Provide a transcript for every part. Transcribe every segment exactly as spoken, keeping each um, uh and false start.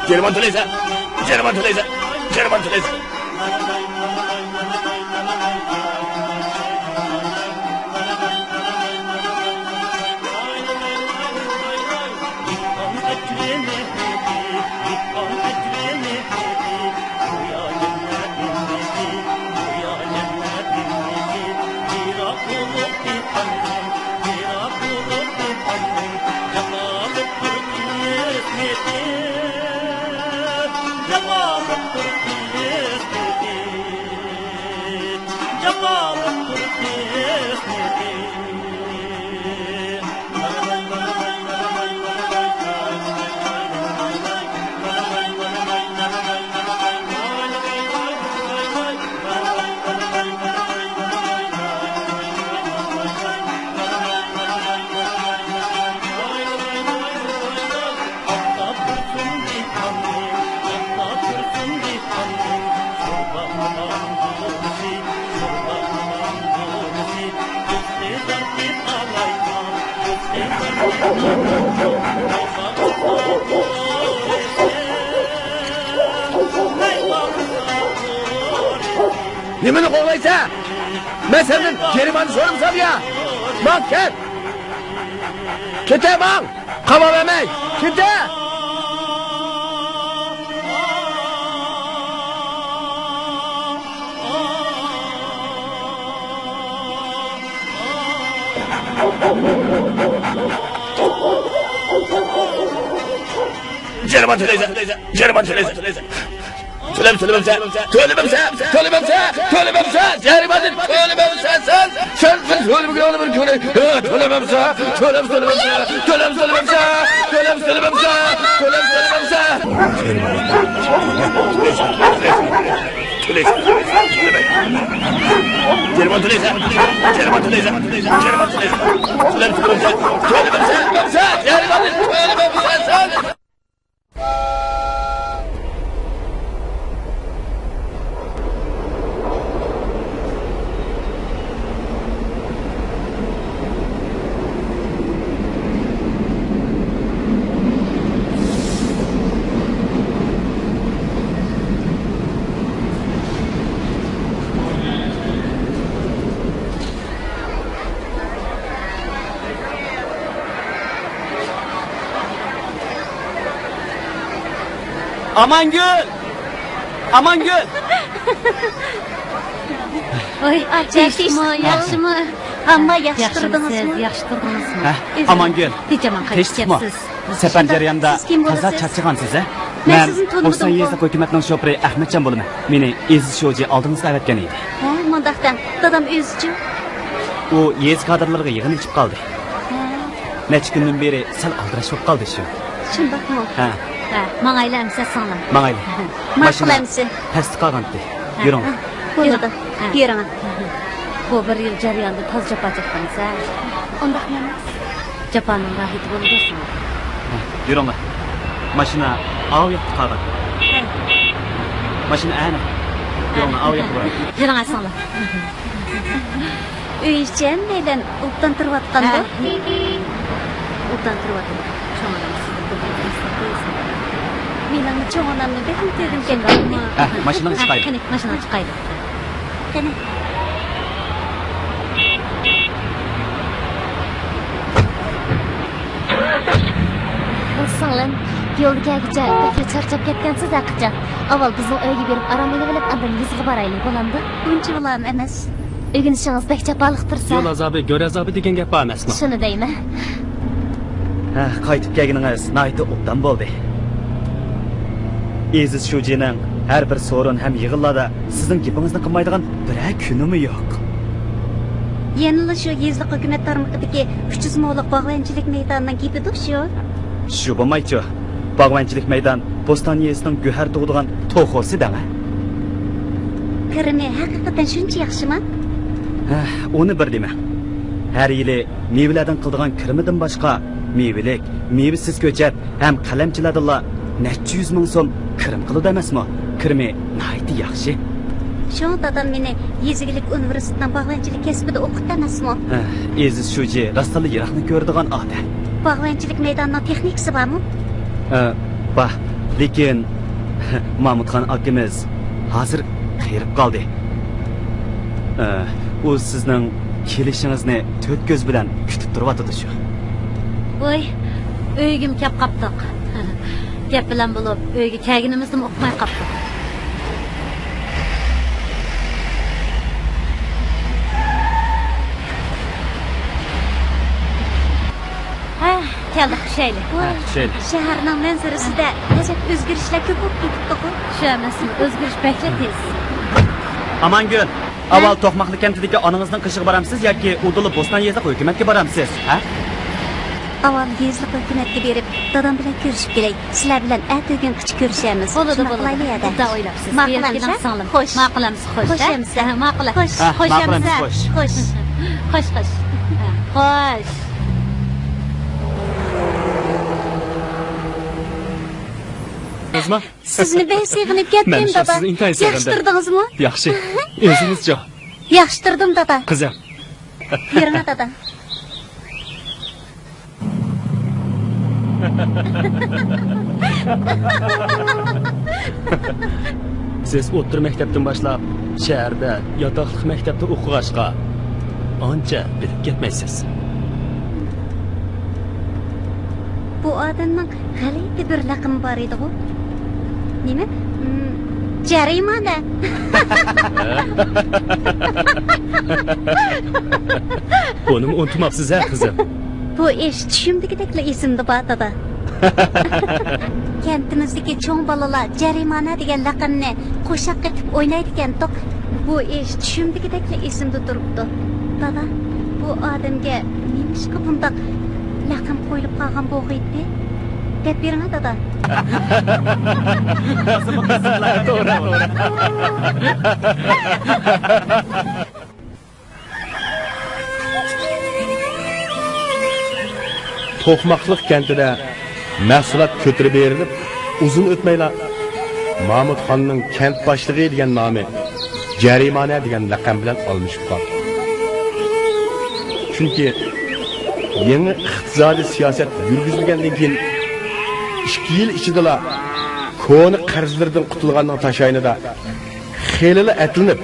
جەرىمانە تۆلەيسەن! جەرىمانە تۆلەيسەن! جەرىمانە تۆلەيسەن! نېمىنى قوغلايسەن؟ مەن سەندىن جەرىمانە سورىمىسام يا؟ ماڭ، كەت! كېتە، ماڭ! قاماۋەرمەي! كېتە! جەرىمانە تۆلەيسەن! جەرىمانە تۆلەيسەن! تۆلەم، تۆلىمەمسە! تۆلىمەمسە! تۆلىمەمسە! تۆلىمەمسە! جەرىمانە تۆلىمەمسە سەن! سەن، سەن تۆلىمىگەن بىر كۈنى! ھە، تۆلىمەمسە! تۆلەم، تۆلىمەمسە! تۆلەم، تۆلىمەمسە! تۆلەم، تۆلىمەمسە! تۆلەم، تۆلىمەمسە! تۆلەيسەن! تۆلەيسەن! جەرىمانە تۆلەيسەن! جەرىمانە تۆلەيسەن! جەرىمانە تۆلەيسەن! تۆلەم، تۆلەمسە! تۆلىمەمسە! جەرىمانە تۆلىمەمسە سەن! ئامانگۈل! ئامانگۈل! ۋاي، ئاچا، تىنچمۇ، ياخشىمۇ؟ ئامما ياخشى تۇردىڭىزمۇ؟ ياخشى تۇردىڭىزمۇ؟ ھە، ئامانگۈل، تىنچ-ئامان قايتىپ كەپسىز. سەپەر جەريانىدا تازا چارچىغانسىز، ھە؟ مەن سىزنى تونۇمىدىم. توقسان يېزىلىق ھۆكۈمەتنىڭ شوپۇرى ئەخمەتجان بولىمەن. مېنى ئېزىز شوجى ئالدىڭىزغا ئەۋەتكەن ئىدى. ھە، مۇنداق دەڭ، دادام ئۆزىچۇ؟ ئۇ يېزا كادىرلىرىغا يىغىن ئېچىپ قالدى. ھە. نەچچە كۈندىن بېرى سەل ئالدىراش بولۇپ قالدى شۇ. شۇنداقمۇ؟ ھە. ھە، ماڭايلى ئەمىسە سىڭلىم. ماڭايلى. ماقۇل ئەمىسە. ماشىنا پەستە قالغانتى. ھە، يۈرۈڭ. ھە، بولىدۇ. ھە. يۈرۈڭ. بۇ بىر يىل جەريانىدا تازا جاپا چەكتىڭىز ھە؟ ئۇنداقمۇ ئەمەس. جاپانىڭ راھىتى بولىدۇ سىڭلىم. ھە، يۈرۈڭلار. ماشىنا ئاۋۇ ياقتا قالغان. ھە. ماشىنا ئەنە. يۈرۈڭلار، ئاۋۇ ياقتا بار. يۈرۈڭ سىڭلىم. ئۆي ئىچى ھەممەيلەن ئوبدان تۇرۇۋاتقاندۇ؟ ھە. ئوبدان تۇرۇۋاتىدۇ. چوڭ ئانام سىزنى قوبۇل قىلمىسا قويسۇن. مېنىڭمۇ چوڭ ئانامنى بەكمۇ كۆرگۈم كەلمەيدۇ. ھە، ماشىنىغا چىقايلى. قېنى، ماشىنىغا چىقايلى. قېنى. سىڭلىم، يولدا كەلگۈچە بەكلا چارچاپ كەتكەنسىز ھەقىچان. ئاۋۋال بىزنىڭ ئۆيگە بېرىپ ئارام ئېلىۋېلىپ، ئاندىن يېزىغا بارايلى، بولامدۇ؟ ئۇنچە بولام ئەمەس. ئۆگىنىشىڭىز بەك جاپالىق تۇرسا. يول ئازابى، گۆر ئازابى دېگەن گەپ بار ئەمەسمۇ؟ شۇنى دەيمەن. ھە، قايتىپ كەلگىنىڭىز ناھايىتى ئوبدان بولدى. ئېزىز شۇجىنىڭ ھەر بىر سورۇن ھەم يىغىنلاردا سىزنىڭ گېپىڭىزنى قىلمايدىغان بىرەر كۈنىمۇ يوق. يەنىلا شۇ يېزىلىق ھۆكۈمەت تارمىقىدىكى ئۈچ يۈز مولۇق باغۋەنچىلىك مەيدانىنىڭ گېپىدۇ شۇ. شۇ بولمايچۇ؟ باغۋەنچىلىك مەيدان بوستان يېزىسىنىڭ گۆھەر تۇغىدىغان توخۇسى دەڭە. كىرىمى ھەقىقەتەن شۇنچە ياخشىما؟ ھە، ئۇنى بىر دېمەڭ. ھەر يىلى مېۋىلەردىن قىلىدىغان كىرىمىدىن باشقا، مېۋىلىك، مېۋىسىز كۆچەت ھەم قەلەمچىلەردىنلا نەچچە يۈز مىڭ سوم كىرىم قىلىدۇ ئەمەسمۇ؟ كىرىمى ناھايىتى ياخشى. شۇڭا دادام مېنى يېزا ئىگىلىك ئۇنىۋېرسىتېتىنىڭ باغۋەنچىلىك كەسپىدە ئوقۇتتى ئەمەسمۇ؟ ھە، ئېزىز شۇجى راستتىنلا يىراقنى كۆرىدىغان ئادەم. باغۋەنچىلىك مەيدانىنىڭ تېخنىكىسى بارمۇ؟ ھە، بار. لېكىن مامۇتخان ئاكىمىز ھازىر قېرىپ قالدى. ئە، ئۇ سىزنىڭ كېلىشىڭىزنى تۆت كۆز بىلەن كۈتۈپ تۇرۇۋاتىدۇ شۇ. ۋوي، ئۆيگىمۇ كەپ قاپتۇق. گەپ بىلەن بولۇپ، ئۆيگە كەلگىنىمىزنىمۇ ئۇقماي قاپتۇق. ھە، كەلدۇق، چۈشەيلى. ھە، چۈشەيلى. شەھەرنىڭ مەنزىرىسىدە ئەجەب ئۆزگىرىشلەر كۆپ بولۇپ كېتىپتىغۇ. شۇ ئەمەسمۇ، ئۆزگىرىش بەكلا تېز. ئامانگۈل، ھە؟ ئاۋۋال توقماقلىق كەنتىدىكى ئانىڭىزنىڭ قېشىغا بارامسىز ياكى ئۇدۇللا بوستان يېزىلىق ھۆكۈمەتكە بارامسىز، ھە؟ ئاۋۋال يېزىلىق ھۆكۈمەتكە بېرىپ، دادام بىلەن كۆرۈشۈپ كېلەي. سىلەر بىلەن ئەتىگۈنگىچە كۆرۈشەرمىز. بولىدۇ، شۇنداق بولىدۇ. قىلايلى ھەدە. ئوبدان ئويلاپسىز. ماقۇل ئەمىسە؟ سىڭلىم. خوش. ماقۇل ئەمىسە؟ خوش، خوش ھە؟ ئەمىسە؟ ھە، ماقۇل. خوش. ھە، خوش ماقۇل ئەمىسە؟ ئەمىسە؟ خوش. خوش. خوش، خوش. ھە، خوش. سىزمۇ؟ سىزنى بەك سېغىنىپ كەتتىم، دادا. مەن شۇ سىزنى ئىنتايىن سېغىندىم. ياخشى تۇردىڭىزمۇ؟ ياخشى. ئۆزىڭىزچۇ؟ ياخشى تۇردۇم، دادا. قىزىم. يۈرۈڭە، دادا. سىز ئوتتۇرا مەكتەپتىن باشلاپ شەھەردە ياتاقلىق مەكتەپتە ئوقۇغاچقا، ئانچە بىلىپ كەتمەيسىز. بۇ ئادەمنىڭ غەلىتە بىر لەقىمى بار ئىدىغۇ. نېمە؟ م، جەرىمانە. بۇنىمۇ ئۇنتۇماپسىز ھە، قىزىم؟ بۇ ئىش چۈشۈمدىكىدەكلا ئېسىمدە بار، دادا. كەنتىمىزدىكى چوڭ بالىلار جەرىمانە دېگەن لەقەمنى قوشاق قېتىپ ئوينايدىكەنتۇق. بۇ ئىش چۈشۈمدىكىدەكلا ئېسىمدە تۇرۇپتۇ. دادا، بۇ ئادەمگە نېمىشقا بۇنداق لەقەم قويۇلۇپ قالغان بولغىيتتى؟ دەپ بېرىڭە، دادا. توغرا، توغرا. توقماقلىق كەنتىدە مەھسۇلات كۆتۈرۈپ بېرىلىپ، ئۇزۇن ئۆتمەيلا مامۇتخاننىڭ كەنت باشلىقى دېگەن نامى جەرىمانە دېگەن لەقەم بىلەن ئالمىشىپ قالدى. چۈنكى يېڭى ئىقتىسادىي سىياسەت يۈرگۈزۈلگەندىن كېيىن، ئىككى يىل ئىچىدىلا كونا قەرزلىرىدىن قۇتۇلغاننىڭ تاشايىنىدا خېلىلا ئەتلىنىپ،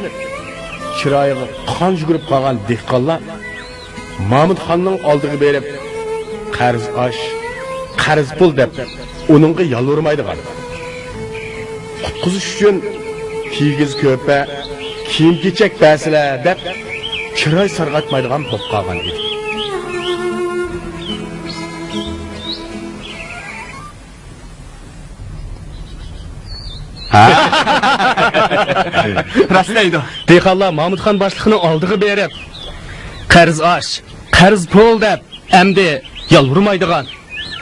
چىرايىغا قان يۈگۈرۈپ قالغان دېھقانلار مامۇتخاننىڭ ئالدىغا بېرىپ، قەرز ئاش، قەرز پۇل دەپ ئۇنىڭغا يالۋۇرمايدىغان، قۇتقۇزۇش ئۈچۈن كىگىز كۆپە، كىيىم-كېچەك بەرسىلە دەپ چىراي سارغايتمايدىغان بولۇپ قالغان ئىدى. ھە؟ راست دەيدۇ. دېھقانلار مامۇتخان باشلىقنىڭ ئالدىغا بېرىپ، قەرز ئاش، قەرز پۇل دەپ ئەمدى يالۋۇرمايدىغان،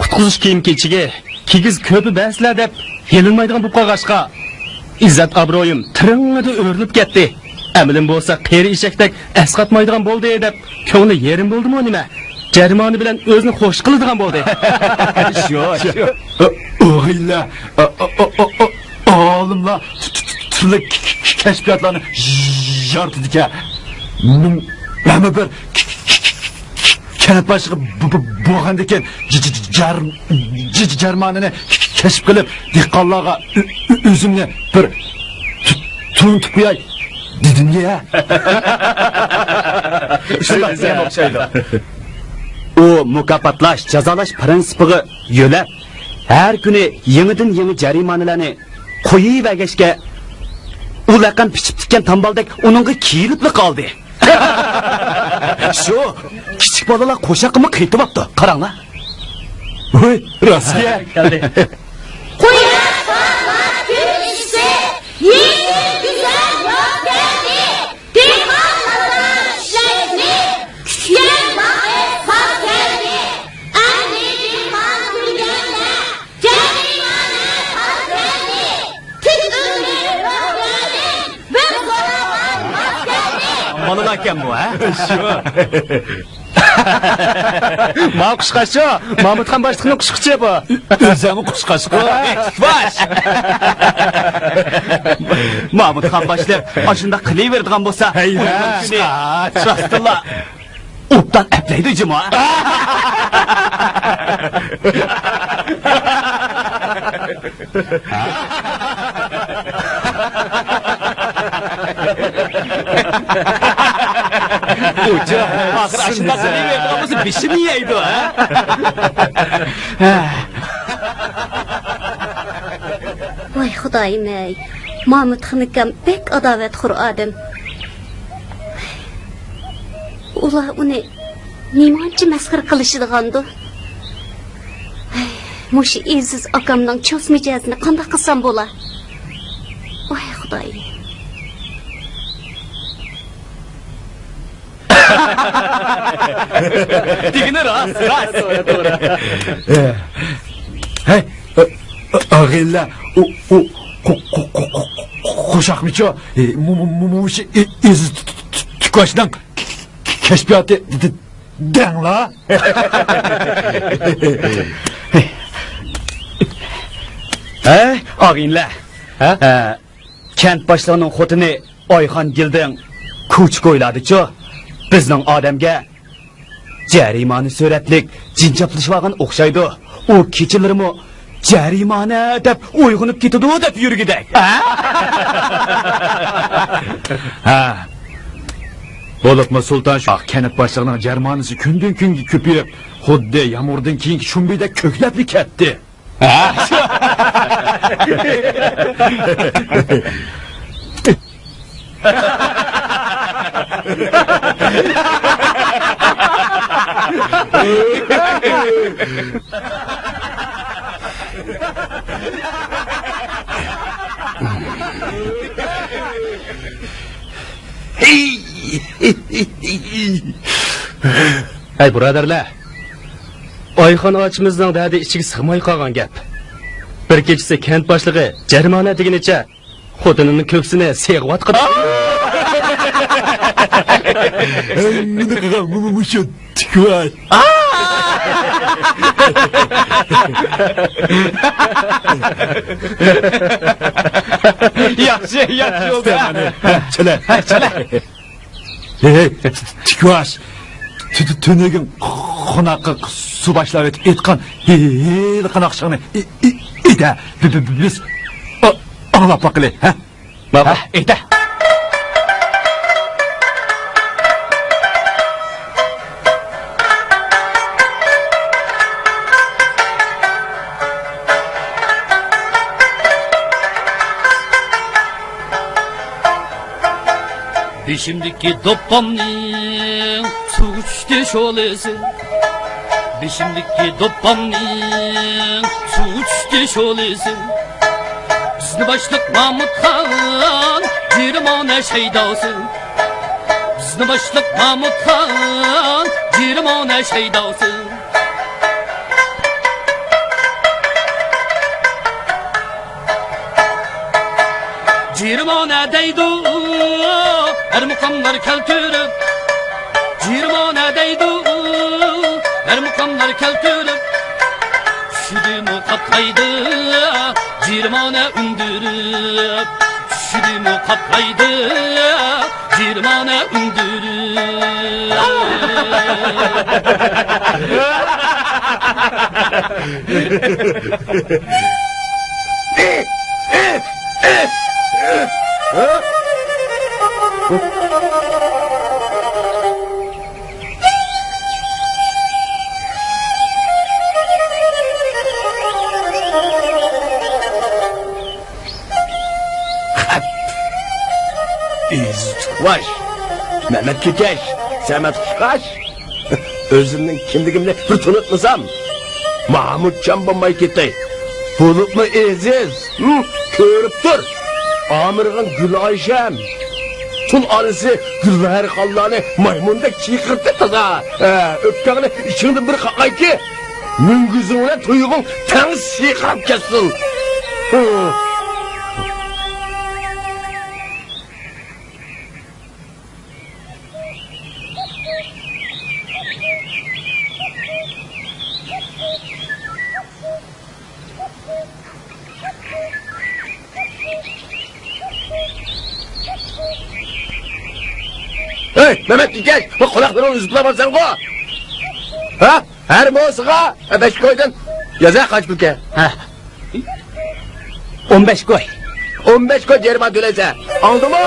قۇتقۇزۇش كىيىم-كېچىكى، كىگىز كۆپە بەرسىلە دەپ يېلىنمايدىغان بولۇپ قالغاچقا، ئىززەت-ئابرۇيۇم تىرىڭىدا ئۆرۈلۈپ كەتتى. ئەمىلىم بولسا قېرى ئېشەكتەك ئەسقاتمايدىغان بولدى دەپ كۆڭلى يېرىم بولدىمۇ نېمە؟ جەرىمانە بىلەن ئۆزىنى خوش قىلىدىغان بولدى. شۇ، شۇ. ئوغۇللار، ئالىملار تۈرلۈك كەشپىياتلارنى يارىتىدىكەن. مەنمۇ بىر كەنت باشلىقى بولغاندىن كېيىن جەرىمانىنى كەشىپ قىلىپ، دېھقانلارغا ئۆزۈمنى بىر تونۇتۇپ قوياي دېدىم يا. شۇنداق دېگەن ئوخشايدۇ. ئۇ مۇكاپاتلاش، جازالاش پىرىنسىپىغا يۆلەپ، ھەر كۈنى يېڭىدىن يېڭى جەرىمانىلەرنى قويۇۋەرگەچكە، ئۇ لەقەم پىچىپ تىككەن تامبالدەك ئۇنىڭغا كىيىلىپلا قالدى. شۇ، كىچىك بالىلار قوشاققىمۇ قېتىۋاپتۇ، قاراڭلار. ۋوي، راستكەن. كەلدى. قۇياش پارلاپ كۈن ئىسسىق، يېڭى گۈزەل ياز كەلدى. دېھقان ئاتا ئىشلەشنى كۈتكەن ۋاقىت ساز كەلدى. ئەمدى دېھقان كۈلگەندە، جەرىمانە ساز كەلدى. تىك ئۆرۈلۈپ روھ بەردىم، بىر سوراققا ماس كەلدى. بالىلاركەن بۇ، ھە؟ شۇ. ما قۇشقاچ شۇ، مامۇتخان باشلىقنىڭ قۇشقىچى بۇ. ئۆزەمۇ قۇشقاچقۇ. ئېتىك باش. مامۇتخان باشلىق ئاشۇنداق قىلىۋېرىدىغان بولسا، ھەي، ئۇنىڭ كۈنى قۇشقاچ. راستتىنلا ئوبدان ئەپلەيدۇ جۇما. ئۇچۇ، ئاخىر ئاشۇنداق قىلىۋېرىدىغان بولسا بېشىمنى يەيدۇ، ھە؟ ۋاي خۇدايىم-ئەي، مامۇت خېنىكام بەك ئاداۋەتخور ئادەم. ئۇلار ئۇنى نېمانچە مەسخىرە قىلىشىدىغاندۇ؟ ھەي، مۇشۇ ئەزىز ئاكامنىڭ چۇس مىجەزىنى قانداق قىلسام بولا؟ ۋاي خۇدايىم. دېگىنى راست، راست. توغرا، توغرا. ھەي، ئاغىنىلەر، ئۇ، ئۇ، قو-، قو-، قو-، قو-، قو-، قوشاقمىچۇ؟ ئى، مۇ-، مۇ-، مۇ-، مۇشۇ ئى-، ئەزىز تۇ-، تۇ-، تۇ-، تۇكاشنىڭ كەشپىياتى د-، د-، دەڭلا. ھەي، ئاغىنىلەر. ھە؟ ھە، كەنت باشلىقىنىڭ خوتۇنى ئايخان گىلدىڭ كوچا-كويلاردىچۇ، بىزنىڭ ئادەمگە جەرىمانە سۈرەتلىك جىنچاپلىشىۋالغان ئوخشايدۇ. ئۇ كېچىلىرىمۇ جەرىمانە دەپ ئويغىنىپ كېتىدۇ دەپ يۈرگۈدەك. ھە؟ ھە. بولۇپمۇ سۇلتان شاھ كەنت باشلىقىنىڭ جەرىمانىسى كۈندىن-كۈنگە كۆپىيىپ، خۇددى يامغۇردىن كېيىنكى شۇمبىدەك كۆكلەپلا كەتتى. ھەي بۇرادەرلەر، ئايخان ئاچىمىزنىڭ دەردى ئىچىگە سىغماي قالغان گەپ. بىر كېچىسى كەنت باشلىقى جەرىمانە دېگىنىچە خوتۇنىنىڭ كۆكسىنى سىغىۋاتقان. مېنى قىلغان مۇ-، مۇ-، مۇشۇ تىكۋاي. ياخشى، ياخشى بولدى. چىلە. چىلە. ھەي، ھەي، تىكۋاش. تۈ-، تۈ-، تۈنۈگۈن قوناققا سۇ باشلاپ ئۆتۈپ ئېيتقان ھېلىقى ناخشاڭنى ئى-، ئى-، ئېيتە. بى-، بى-، بى-، بىز ئا-، ئاڭلاپ باقىلى، ھە؟ ماقۇل، ھە؟ ئېيتە. بېشىمدىكى دوپپامنىڭ سۇغا چۈشتى شولىسى. بېشىمدىكى دوپپامنىڭ سۇغا چۈشتى شولىسى. بىزنى باشلىق مامۇتخان جېرىمانە شەيداسى. بىزنى باشلىق مامۇتخان جېرىمانە شەيداسى. جېرىمانە دەيدۇ ھەر مۇقاملار كەلتۈرۈپ. جېرىمانە دەيدۇ ھەر مۇقاملار كەلتۈرۈپ. چۈشىدىمۇ قاپقايدى جېرىمانە ئۈندۈرۈپ. چۈشىدىمۇ قاپقايدى جېرىمانە ئۈندۈرۈپ. ئىز تۇتقاش، مەمەت كېكەش، سەمەت قۇشقاچ. ئۆزۈمنىڭ كىملىكىمنى بىر تونۇتمىسام، مامۇتجان بولماي كېتەي. بولۇپمۇ ئېزىز، ھىم، كۆرۈپ تۇر. ئامىرىغان گۈل ئايشەم، تۇل ئانىسى گۈلبەھەرخانلارنى مايمۇندەك چىقىرتتى تازا. ھە، ئۆپكەڭنى ئىچىڭدىن بىر قاقايكى. مۈڭگۈزۈڭ بىلەن تۇيۇقۇڭ تەڭ سىقىلىپ كەتسۇن. ھە. ھەي، مەمەت كېكەش، بۇ قۇلاقلىرىڭنى ئۈزۈپ قالمامسەنغۇ؟ ھە؟ ھەر موسىغا بەش كويدىن يازا قاچ بۇكە. ھە. ئون بەش كوي. ئون بەش كوي جەرىمانە تۆلەيسەن. ئاڭلىدىڭمۇ؟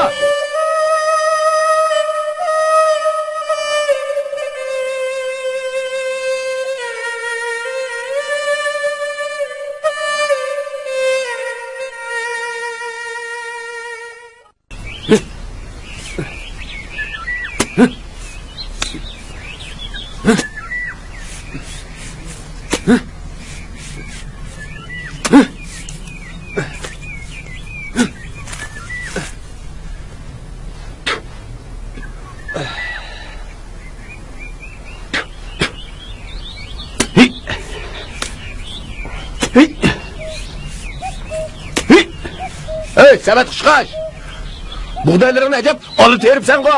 ھېي! ھېي! ھېي! ھېي، سەمەت قۇشقاچ! بۇغدايلىرىڭنى ئەجەب ئالا تېرىپسەنغۇ!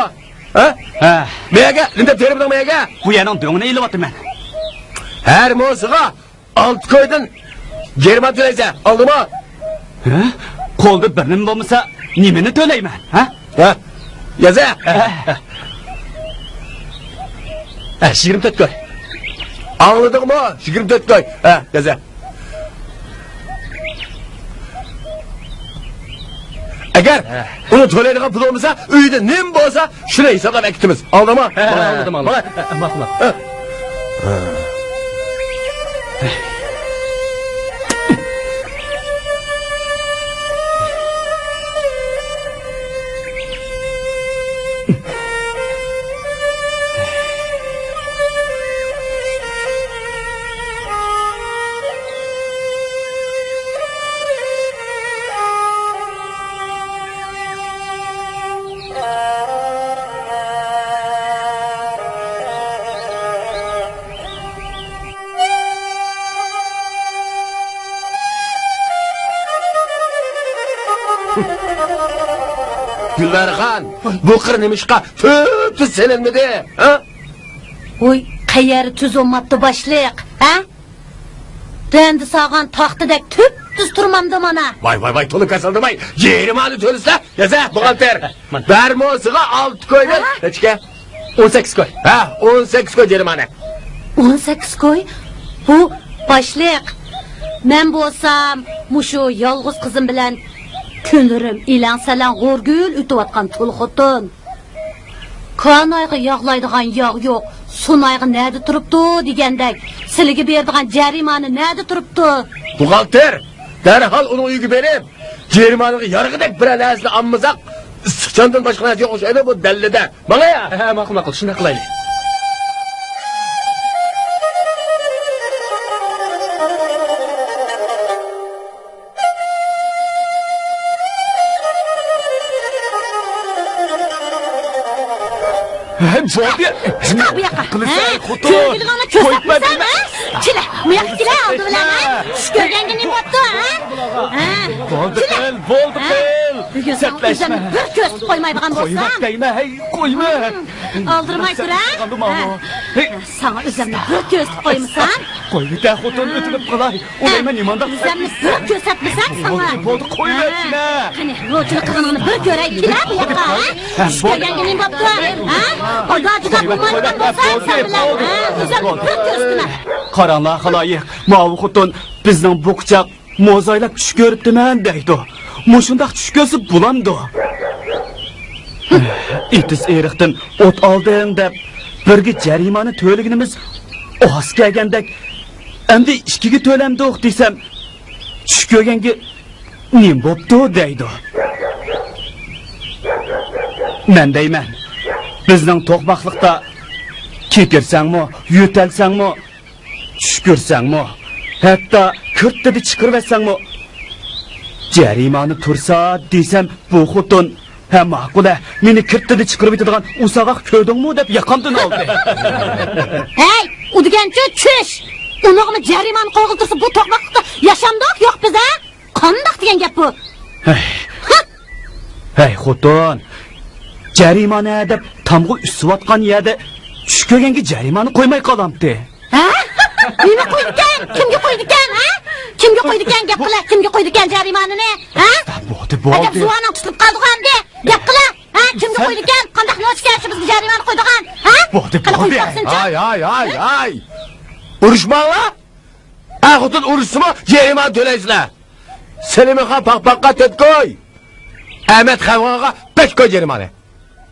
ھە؟ ھە. مەيەگە، نېمە دەپ تېرىدىڭ مەيەگە؟ بۇ يەرنىڭ دۆڭىنى ئېلىۋاتىمەن. ھەر موزىغا ئالتە كويدىن جەرىمانە تۆلەيسەن، ئاڭلىدىڭمۇ؟ ھە؟ قولدا بىر نېمە بولمىسا، نېمىنى تۆلەيمەن، ھە؟ ھە؟ يازە! ھە. ھە، يىگىرمە تۆت كوي. ئاڭلىدىڭمۇ؟ يىگىرمە تۆت كوي. ھە، يازە. ئەگەر ھە. ئۇنى تۆلەيدىغان پۇل بولمىسا، ئۆيدە نېمە بولسا، شۇنى ھېسابلاپ ئەكېتىمىز. ئاڭلىدىڭمۇ؟ ھە، ھە، ئاڭلىدىم، ئاڭلىدىم. ھە، ماقۇل، ماقۇل. ھە. گۈلبەرخان، بۇ قىر نېمىشقا تۈپتۈز سېلىنمىدى، ھە؟ ۋوي، قەيەر تۈز بولماپتۇ باشلىق، ھە؟ بەندە سالغان تاختىدەك تۈپتۈز تۇرمامدۇ مانا؟ ۋاي، ۋاي، ۋاي، تولا كاسالدىماي، جەرىمانە تۆلىسە، يازە، بوغالتىر. مانا. بەرمۇسىغا ئالتە كويدىن ھە؟ نەچچىكە؟ ئون سەككىز كوي. ھە، ئون سەككىز كوي جەرىمانە. ئون سەككىز كوي؟ بۇ باشلىق. مەن بولسام مۇشۇ يالغۇز قىزىم بىلەن كۈنلىرىم ئېلەڭ-سەلەڭ غورىگىل ئۆتۈۋاتقان تۇل خوتۇن. كانايغا ياغلايدىغان ياغ يوق، سۇنايغا نەدە تۇرۇپتۇ دېگەندەك، سىلىگە بېرىدىغان جەرىمانە نەدە تۇرۇپتۇ؟ بوغالتىر، دەرھال ئۇنىڭ ئۆيىگە بېرىپ، جەرىمانىغا يارىغۇدەك بىرەر نەرسىنى ئالمىساق، ئىسسىق چاندىن باشقا نەرسە يوق ئوخشايدۇ بۇ دەللىدە. ماڭايا! ھە، ھە، ماقۇل، ماقۇل، شۇنداق قىلايلى. ھە، بولدى. چىقار بۇ ياققا. قىلىسەن، ھە؟ خوتۇن. كۆرگۈلۈكۈڭنى كۆرسەتمىسەم، ھە؟ كېلە، بۇ ياققا كېلە، ئالدى بىلەن، ھە؟ چۈش كۆرگەنگە نېمە بوپتۇ، ھە؟ ھە؟ بولدى، كېلە. قىل، بولدى، ھە؟ قىل. بۈگۈن ساڭا ئۆزۈمنى بىر كۆرسىتىپ قويمايدىغان بولسام. قويۇۋەت دەيمەن، ھەي، قويما. ئالدىرىماي تۇر، ھە؟ ھە. ساڭا ئۆزۈمنى بىر كۆرسىتىپ قويمىسام. قويۇۋېتە، خوتۇن، ئۆتۈنۈپ قالاي. ئۇ دەيمەن، نېمانداق ئۆزۈمنى بىر كۆرسەتمىسەم ساڭا. بولدى، بولدى، قويۇۋەتسىنە. ھە. قېنى، نوچىلىق قىلغىنىڭنى بىر كۆرەي، كېلە بۇ ياققا، ھە؟ چۈش كۆرگەنگە نېمە بوپتۇ، ھە؟ ئايدا جۇداپ بولمايدىغان بولسام سەن بىلەن، ھە؟ ئۆزۈمنى بىر كۆرسىتىمەن. قاراڭلار، خالايىق، ماۋۇ خوتۇن بىزنىڭ بۇ قۇچاق موزايلاپ چۈش كۆرۈپتىمەن دەيدۇ. مۇشۇنداق چۈش كۆرسە بولامدۇ؟ ئېتىز ئېرىقتىن ئوت ئالدىم دەپ، بىرگە جەرىمانە تۆلىگىنىمىز ئاز كەلگەندەك، ئەمدى ئىككىگە تۆلەمدۇق دېسەم، چۈش كۆرگەنگە نېمە بوپتۇ دەيدۇ. مەن دەيمەن، بىزنىڭ توقماقلىقتا كېكىرسەڭمۇ، يۆتەلسەڭمۇ، چۈش كۆرسەڭمۇ، ھەتتا كىرتىدە چىقىرىۋەتسەڭمۇ، جەرىمانە تۇرسا دېسەم، بۇ خوتۇن، ھە، ماقۇل، ھە، مېنى كىرتىدە چىقىرىۋېتىدىغان ئۇ ساغاق كۆردۈڭمۇ دەپ ياقامدىن ئالدى. ھەي، ئۇ دېگەنچۇ چۈش! ئۇنىڭغىمۇ جەرىمانە قويغىلى تۇرسا، بۇ توقماقلىقتا ياشامدۇق يوق بىز، ھە؟ قانداق دېگەن گەپ بۇ؟ ھەي. ھە؟ ھەي، خوتۇن، جەرىمانە دەپ تامغا ئۈسۈۋاتقان يەردە چۈش كۆرگەنگە جەرىمانە قويماي قالامتى؟ ھە؟ نېمە قويىدىكەن؟ كىمگە قويىدىكەن، ھە؟ كىمگە قويىدىكەن؟ گەپ قىلە، كىمگە قويىدىكەن جەرىمانىنى، ھە؟ بولدى، بولدى. ئەجەب زۇۋانىڭ تۇتۇلۇپ قالدىغۇ ئەمدى. گەپ قىلە، ھە؟ كىمگە قويىدىكەن؟ قانداق نوچىكەن شۇ بىزگە جەرىمانە قويىدىغان، ھە؟ بولدى، بولدى. ھاي، ھاي، ھاي، ھاي. ئۇرۇشماڭلار. ئەر خوتۇن ئۇرۇشسىمۇ جەرىمانە تۆلەيسىلەر. سەلىمەخان پاقپاققا تۆت كوي. ئەمەت خەۋغاغا بەش كوي جەرىمانە.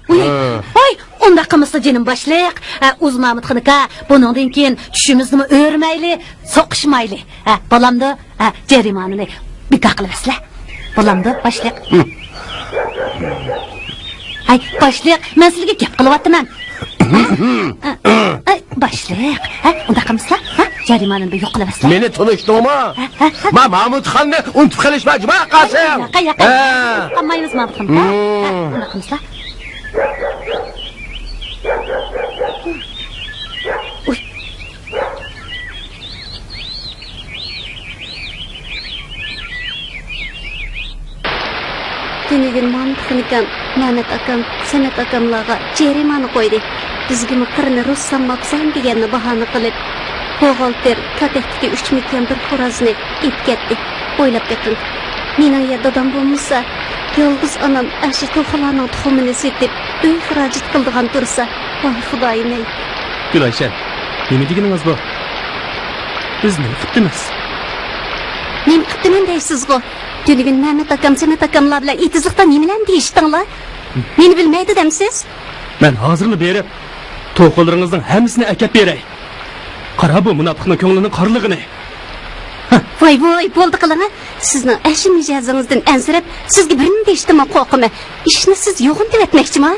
ۋاي، ھە. ۋاي، ئۇنداق قىلمىسىلا جېنىم باشلىق. ئە، ئۇز مامۇتخان ئاكا، بۇنىڭدىن كېيىن چۈشىمىزنىمۇ ئۆرمەيلى، سوقۇشمايلى. ھە، بولامدۇ؟ ھە، جەرىمانىنى بىكار قىلىۋەتسىلە. بولامدۇ، باشلىق؟ ھە. ھەي، باشلىق، مەن سىلىگە گەپ قىلىۋاتىمەن. ھە؟ ھە؟ ھە؟ باشلىق، ھە، ئۇنداق قىلمىسىلا، ھە، جەرىمانىنى بىر يوق قىلىۋەتسىلە. مېنى تونۇشتۇڭمۇ؟ ھە، ھە، ھە. ما مامۇتخاننى ئۇنتۇپ قېلىشما جۇما قاسىم. ياقا، ياقا. ھە. قالمايمىز مامۇتخان. ھە، ھە، ئۇنداق قىلمىسىلا. ئۇي. تۈنۈگۈن مامۇتخان ئاكام، مەمەت ئاكام، سەمەت ئاكاملارغا جەرىمانە قويدى. بىزگىمۇ قىرنى رۇسسان ماپسان دېگەننى باھانە قىلىپ، بوغالتىر كاتەكتىكى ئۈچ مېكىيان بىر خورازنى ئېلىپ كەتتى. ئويلاپ بېقىڭ. مېنىڭ يا دادام بولمىسا، يالغۇز ئانام ئاشۇ توخۇلارنىڭ تۇخۇمىنى سېتىپ، ئۆي خىراجىتى قىلىدىغان تۇرسا، ۋاي خۇدايىم-ئەي. گۈلئايشەم، نېمە دېگىنىڭىز بۇ؟ بىز نېمە قىپتىمىز؟ نېمە قىپتىمەن دەيسىزغۇ؟ تۈنۈگۈن مەمەت ئاكام، سەمەت ئاكاملار بىلەن ئېتىزلىقتا نېمىلەرنى دېيىشتىڭلار؟ مېنى بىلمەيدۇ دەمسىز؟ مەن ھازىرلا بېرىپ، توخۇلىرىڭىزنىڭ ھەممىسىنى ئەكەپ بېرەي. قارا، بۇ مۇناپىقنىڭ كۆڭلىنىڭ قارىلىقىنى. ھە. ۋاي، ۋاي، بولدى قىلىڭە. سىزنىڭ ئەشۇ مىجەزىڭىزدىن ئەنسىرەپ، سىزگە بىرنېمە دېيىشتىنمۇ قورقىمەن. ئىشنى سىز يوغىنىتىۋەتمەكچىما؟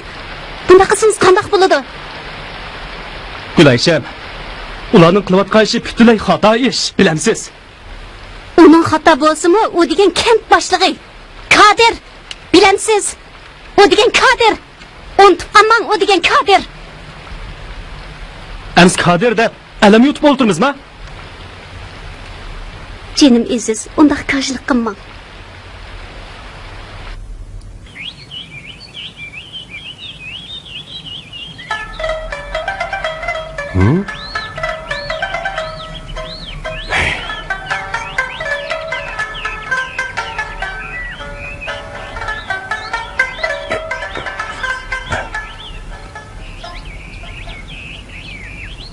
بۇنداق قىلسىڭىز قانداق بولىدۇ؟ گۈلئايشەم، ئۇلارنىڭ قىلىۋاتقان ئىشى پۈتۈنلەي خاتا ئىش، بىلەمسىز؟ ئۇنىڭ خاتا بولسىمۇ، ئۇ دېگەن كەنت باشلىقى. كادىر! بىلەمسىز؟ ئۇ دېگەن كادىر! ئۇنتۇپ قالماڭ، ئۇ دېگەن كادىر! ئەمىسە كادىر دەپ ئەلەم يۇتۇپ ئولتۇرىمىزما؟ جېنىم ئەزىز، ئۇنداق كاجلىق قىلماڭ. ھە؟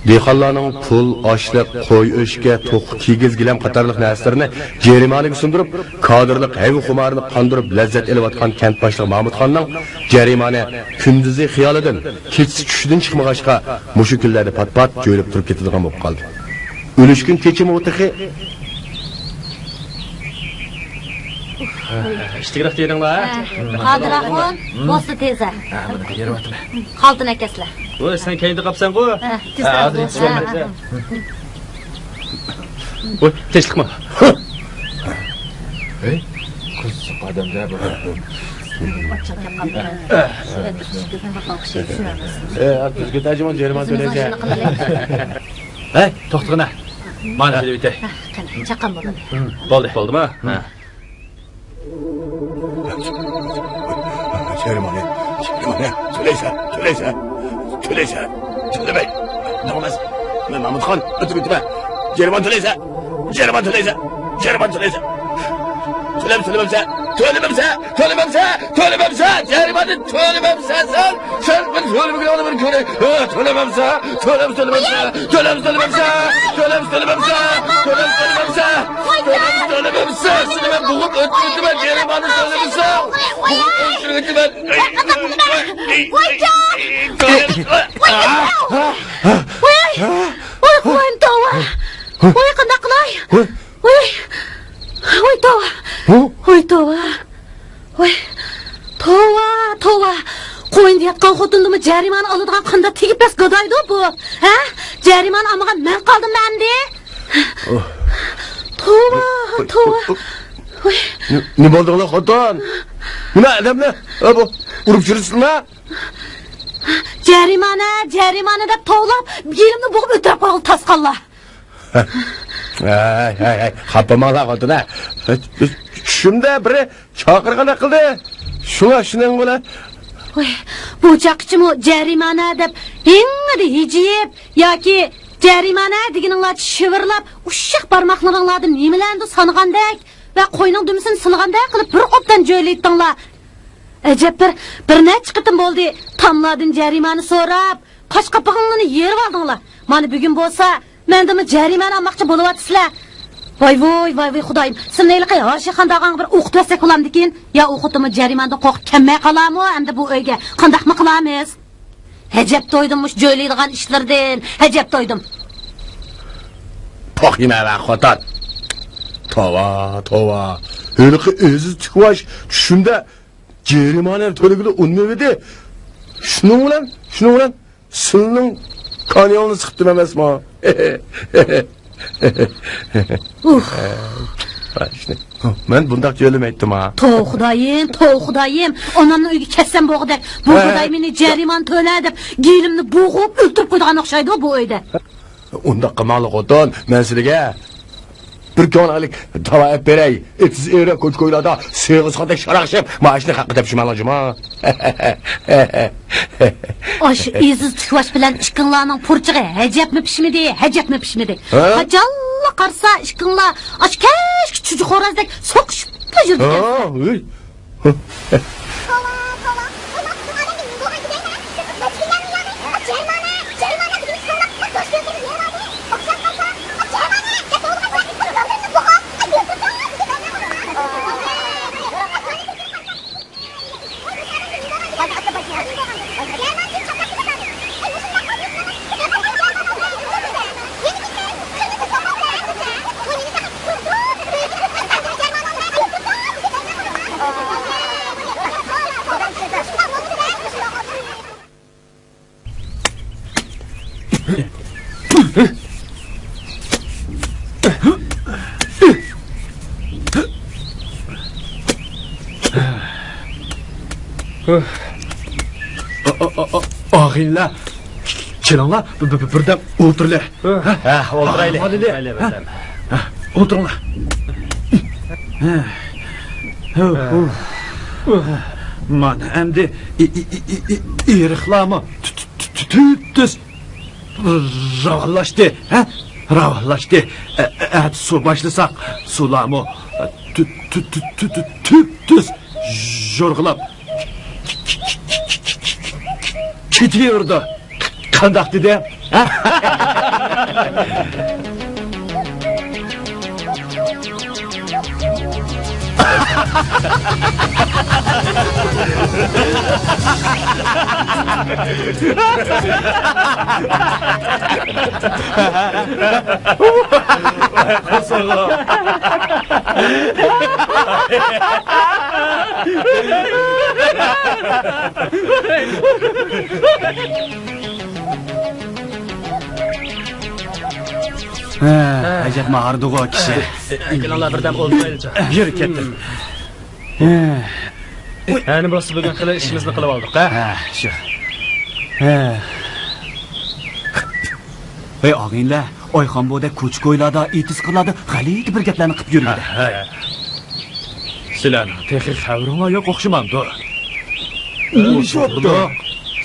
دېھقانلارنىڭ پۇل، ئاشلىق، قوي، ئۆچكە، توخۇ، كىگىز، گىلەم قاتارلىق نەرسىلىرىنى جەرىمانىگە سۇندۇرۇپ، كادىرلىق ھەيۋە خۇمارىنى قاندۇرۇپ لەززەت ئېلىۋاتقان كەنت باشلىقى مامۇتخاننىڭ جەرىمانە كۈندۈزى خىيالىدىن، كېچىسى چۈشىدىن چىقمىغاچقا، مۇشۇ كۈنلەردە پات-پات جۆيلۈپ تۇرۇپ كېتىدىغان بولۇپ قالدى. ئۈلۈشكۈن كېچىمۇ تېخى. ئىشتىكرەك تېرىڭلار. ھە، قادىر ئاخۇن، بوستا تېزە. ھە، مانا بېرىۋاتىمەن. قالتىن ئەكەسلە. ۋوي، سەن كەينىدە قاپسەنغۇ. ھە، تېز ھە، ھازىر يېتىشىۋالىمەن. ھە. ۋوي، تىنچلىقما؟ ھەي، قىزىق ئادەمدە بۇ. ئاچچىق گەپ قىلىپ. ھە. ئە، بىزگە تەرجىمان جەرىمانە تۆلەيسەن. ھەي، توختىغىنا. مانا، سېلىۋېتەي. ھە، قېنى، چاققان بولدى. بولدى. بولدىما؟ ھە. جەرىمانە، جەرىمانە، تۆلەيسەن، تۆلەيسەن، تۆلەيسەن، تۆلىمەي. نېمە ئەمەس؟ مەن مامۇتخان، ئۆتۈپ كېتىمەن. جەرىمانە تۆلەيسەن، جەرىمانە تۆلەيسەن، جەرىمانە تۆلەيسەن. تۆلەم، تۆلىمەمسەن، تۆلىمەمسەن، تۆلىمەمسەن، تۆلىمەمسەن، جەرىمانە تۆلىمەمسەن سەن. سەن بىر تۆلىمىگىن، ئۇنى بىر كۆرەي. ھە، تۆلىمەمسەن، تۆلەم، تۆلىمەمسەن، تۆلەم، تۆلىمەمسەن، تۆلەم، تۆلىمەمسەن، تۆلەم، تۆلىمەمسەن، تۆلەم، تۆلىمەمسەن. سېنى مەن بوغۇپ ئۆلتۈرۈۋېتىمەن، جەرىمانە تۆلىمىسەڭ. بوغۇپ ئۆلتۈرۈۋېتىمەن. ۋاي، ۋاي، ۋاي، توۋا. ۋاي، قانداق قىلاي؟ ۋاي، ۋاي، توۋا. ھە؟ ۋاي، توۋا. ۋاي، توۋا، توۋا. قوينىدا ياتقان خوتۇندىنمۇ جەرىمانە ئالىدىغان قانداق تېگى پەس گادايدۇ بۇ؟ ھە؟ جەرىمانە ئالمىغان مەن قالدىممۇ ئەمدى؟ توۋا، توۋا. ۋاي. نېمە بولدۇڭلار خوتۇن؟ مانا ئادەملەر، ھە، بۇ ئۇرۇپ يۈرسىلا. جەرىمانە، جەرىمانە دەپ توۋلاپ، يېنىمنى بوغۇپ ئۆلتۈرۈپ قويغىلى تاسقانلار. ھەي، ھەي، ھەي، خاپا بولماڭلار خوتۇن، ھە. چۈشۈمدە بىرى چاقىرغاندەك قىلدى. شۇڭا شۇنىڭ بىلەن. ۋاي، بۇ چاغقىچىمۇ جەرىمانە دەپ ھىڭڭىدە ھىجىيىپ ياكى جەرىمانە دېگىنىڭلارچە شىۋىرلاپ، ئۇششاق بارماقلىرىڭلاردىن نېمىلەرنىدۇر سانىغاندەك ۋە قوينىڭ دۈمبىسىنى سىلىغاندەك قىلىپ بىر ئوبدان جۆيلەيتتىڭلار. ئەجەب بىر، بىر نەچچە قېتىم بولدى، تاملاردىن جەرىمانە سوراپ، قاش قاپىقىڭلارنى يېرىۋالدىڭلار. مانا بۈگۈن بولسا، مەندىنمۇ جەرىمانە ئالماقچى بولۇۋاتىسىلەر. ۋاي ۋۇي، ۋاي ۋۇي خۇدايىم، سېنى ھېلىقى ھاشىخان داغاڭغا بىر ئوقۇتۇۋەتسەك بولامدىكىن؟ يا ئوقۇتىمۇ جەرىماندىن قورقۇپ كەلمەي قالامۇ ئەمدى بۇ ئۆيگە؟ قانداقمۇ قىلامىز؟ ھەجەپ تويدۇم مۇشۇ جۆيلەيدىغان ئىشلىرىدىن، ھەجەپ تويدۇم. پاخ يېمەيۋە خوتۇن. توۋا، توۋا. ھېلىقى ئېزىز تىكۋاش چۈشۈمدە جەرىمانە تۆلىگىلى ئۇنىمىۋىدى. شۇنىڭ بىلەن، شۇنىڭ بىلەن سىلىنىڭ كانىيىڭىزنى سىقتىم ئەمەسمۇ؟ ئۇھ. مەن بۇنداق يۆلىمەيتتىم ھا. توۋا خۇدايىم، توۋا خۇدايىم. ئانامنىڭ ئۆيىگە كەتسەم بولغۇدەك. بۇ ھە. خۇداي مېنى جەرىمانە تۆلە دەپ، گېلىمنى بوغۇپ ئۆلتۈرۈپ قويىدىغان ئوخشايدۇ بۇ ئۆيدە. ئۇنداق قىلماڭلار خوتۇن، مەن سىلىگە بىر كۆڭۈل ئايلىق تاۋا ئەپ بېرەي. ئېتىز ئېرى كوچا-كويلاردا سېغىز خاتا شاراقشىپ، مائاشنى خەققە تەپشىمەڭلار جۇما. ئاشۇ ئېزىز تىكۋاش بىلەن ئىككىڭلارنىڭ پۇرچىقى ھەجەپمۇ پىشمىدى، ھەجەپمۇ پىشمىدى. ھە؟ قاچانلا قارىسا ئىككىڭلار ئاشۇ كەچكى چۈجە خورازدەك سوقۇشۇپلا يۈرىدىكەنسىلەر. ھە، ھۆي. ئاغىنىلەر، كېلىڭلار، بىردەم ئولتۇرىلى. ھە، ئولتۇرايلى. ئولتۇرۇڭلار. مانا ئەمدى ئېرىقلارمۇ تۈپتۈز راۋانلاشتى، ھە؟ راۋانلاشتى. ئەتە سۇ باشلىساق، سۇلارمۇ تۈپتۈز جورغىلاپ كېتىۋېرىدۇ. قانداق دېدىم؟ ھە؟ ھە، ئەجەبمۇ ھاردىغۇ كىشى. كېلىڭلار، بىردەم ئولتۇرايلىچۇ. يۈر، كەتتىم. ھە، نېمە بولسا بۈگۈن خېلى ئىشىمىزنى قىلىۋالدۇق، ھە؟ ھە، شۇ. ھە. ھەي، ئاغىنىلەر، ئايخان بۇدەك كوچا-كويلاردا، ئېتىز-قىرلاردا غەلىتە بىر گەپلەرنى قىپ يۈرمىدى. ھە، ھە. سىلەرنىڭ تېخى خەۋىرىڭلار يوق ئوخشىمامدۇ؟ ئۇ توغرىلىق،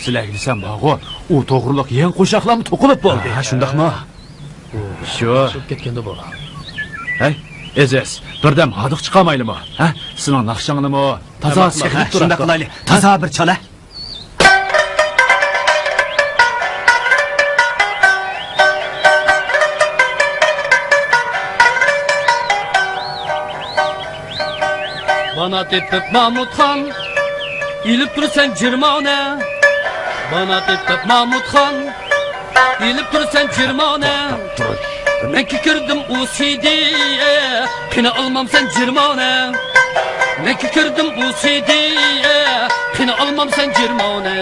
سىلەرگە دېسەم بارغۇ، ئۇ توغرىلىق يېڭى قوشاقلارمۇ توقۇلۇپ بولدى. ھە، شۇنداقمۇ؟ شۇ. شۇ كەتكەندە بۇ. ھەي، ئەزىز، بىردەم ھاردۇق چىقارمايلىمۇ؟ ھە؟ سېنىڭ ناخشاڭنىمۇ تازا سېغىنىپ تۇراتتۇق. شۇنداق قىلايلى. تازا بىر چال، ھە؟ بانا تېپىپ مامۇتخان، ئېلىپ تۇرسەن جىرمانە. بانا تېپىپ مامۇتخان، ئېلىپ تۇرسەن جىرمانە. مەن كىردىم ئۇ سىدى، قېنى ئالمامسەن جىرمانە. مەن كىردىم ئۇ سىدى، قېنى ئالمامسەن جىرمانە.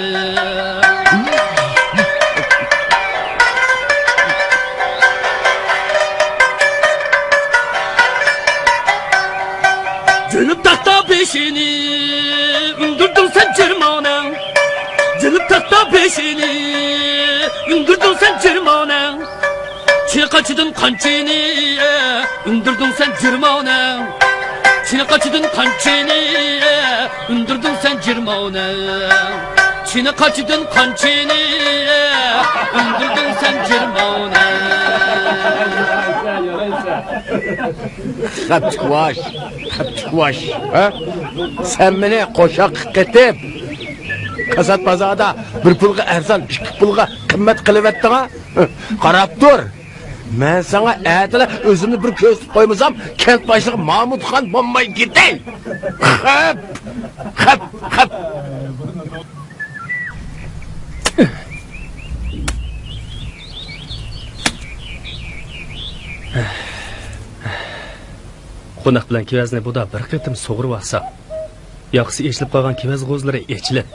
جۆنۈپ تاختا بېشىنى ئۈندۈردۈڭ سەن جىرمانە. جۆنۈپ تاختا بېشىنى ئۈندۈردۈڭ سەن جىرمانە. چىنە قاچىدىن قانچىنى ئۈندۈردۈڭ سەن جىرمانە. چىنە قاچىدىن قانچىنى ئۈندۈردۈڭ سەن جىرمانە. چىنە قاچىدىن قانچىنى ئۈندۈردۈڭ سەن جىرمانە. خەپچىكۋاش، خەپچىكۋاش، ھە؟ سەن مېنى قوشاققا قېتىپ، كاسات بازاردا بىر پۇلغا ئەرزان، ئىككى پۇلغا قىممەت قىلىۋەتتىڭ ھە؟ قاراپ تۇر. مەن ساڭا ئەتىلا ئۆزۈمنى بىر كۆرسىتىپ قويمىسام، كەنت باشلىقى مامۇتخان بولماي كېتەي. خەپ، خەپ، خەپ. قوناق بىلەن كېۋەزنى بۇدا بىر قېتىم سۇغۇرۇۋالسا، ياقىسى ئېچىلىپ قالغان كېۋەز غوزلىرى ئېچىلىپ،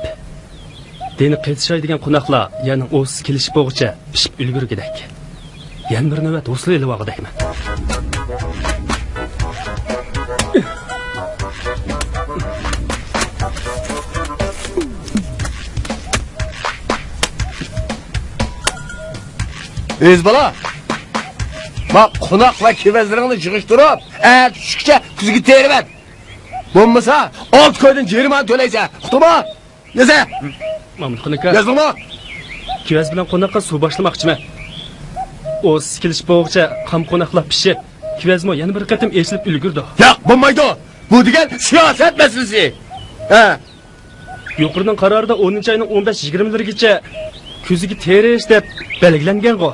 دېنى قېتىشاي دېگەن قوناقلار يەرنىڭ ئوسىسى كېلىشىپ بولغۇچە پىشىپ ئۈلگۈرگۈدەك. يەنە بىر نۆۋەت ھوسۇل ئېلىۋالغۇدەكمەن. ئۆز بالا، ما قوناق ۋە كېۋەزلىرىڭنى يىغىشتۇرۇپ، ئەتە چۈشكىچە كۈزگە تېرىۋەت. بولمىسا، ئالتە كويدىن جەرىمانە تۆلەيسەن. ئۇقتۇڭمۇ؟ يازە! مامۇتخان ئاكا. يازدىڭمۇ؟ كېۋەز بىلەن قوناققا سۇ باشلىماقچىمەن. ئوسىسى كېلىشىپ بولغۇچە قام قوناقلار پىشىپ، كېۋەزمۇ يەنە بىر قېتىم ئېچىلىپ ئۈلگۈردى. ياق، بولمايدۇ. بۇ دېگەن سىياسەت مەسىلىسى. ھە. يۇقىرىنىڭ قارارىدا ئونىنچى ئاينىڭ ئون بەش يىگىرمىلىرىگىچە كۈزگە تېرىش دەپ بەلگىلەنگەنغۇ.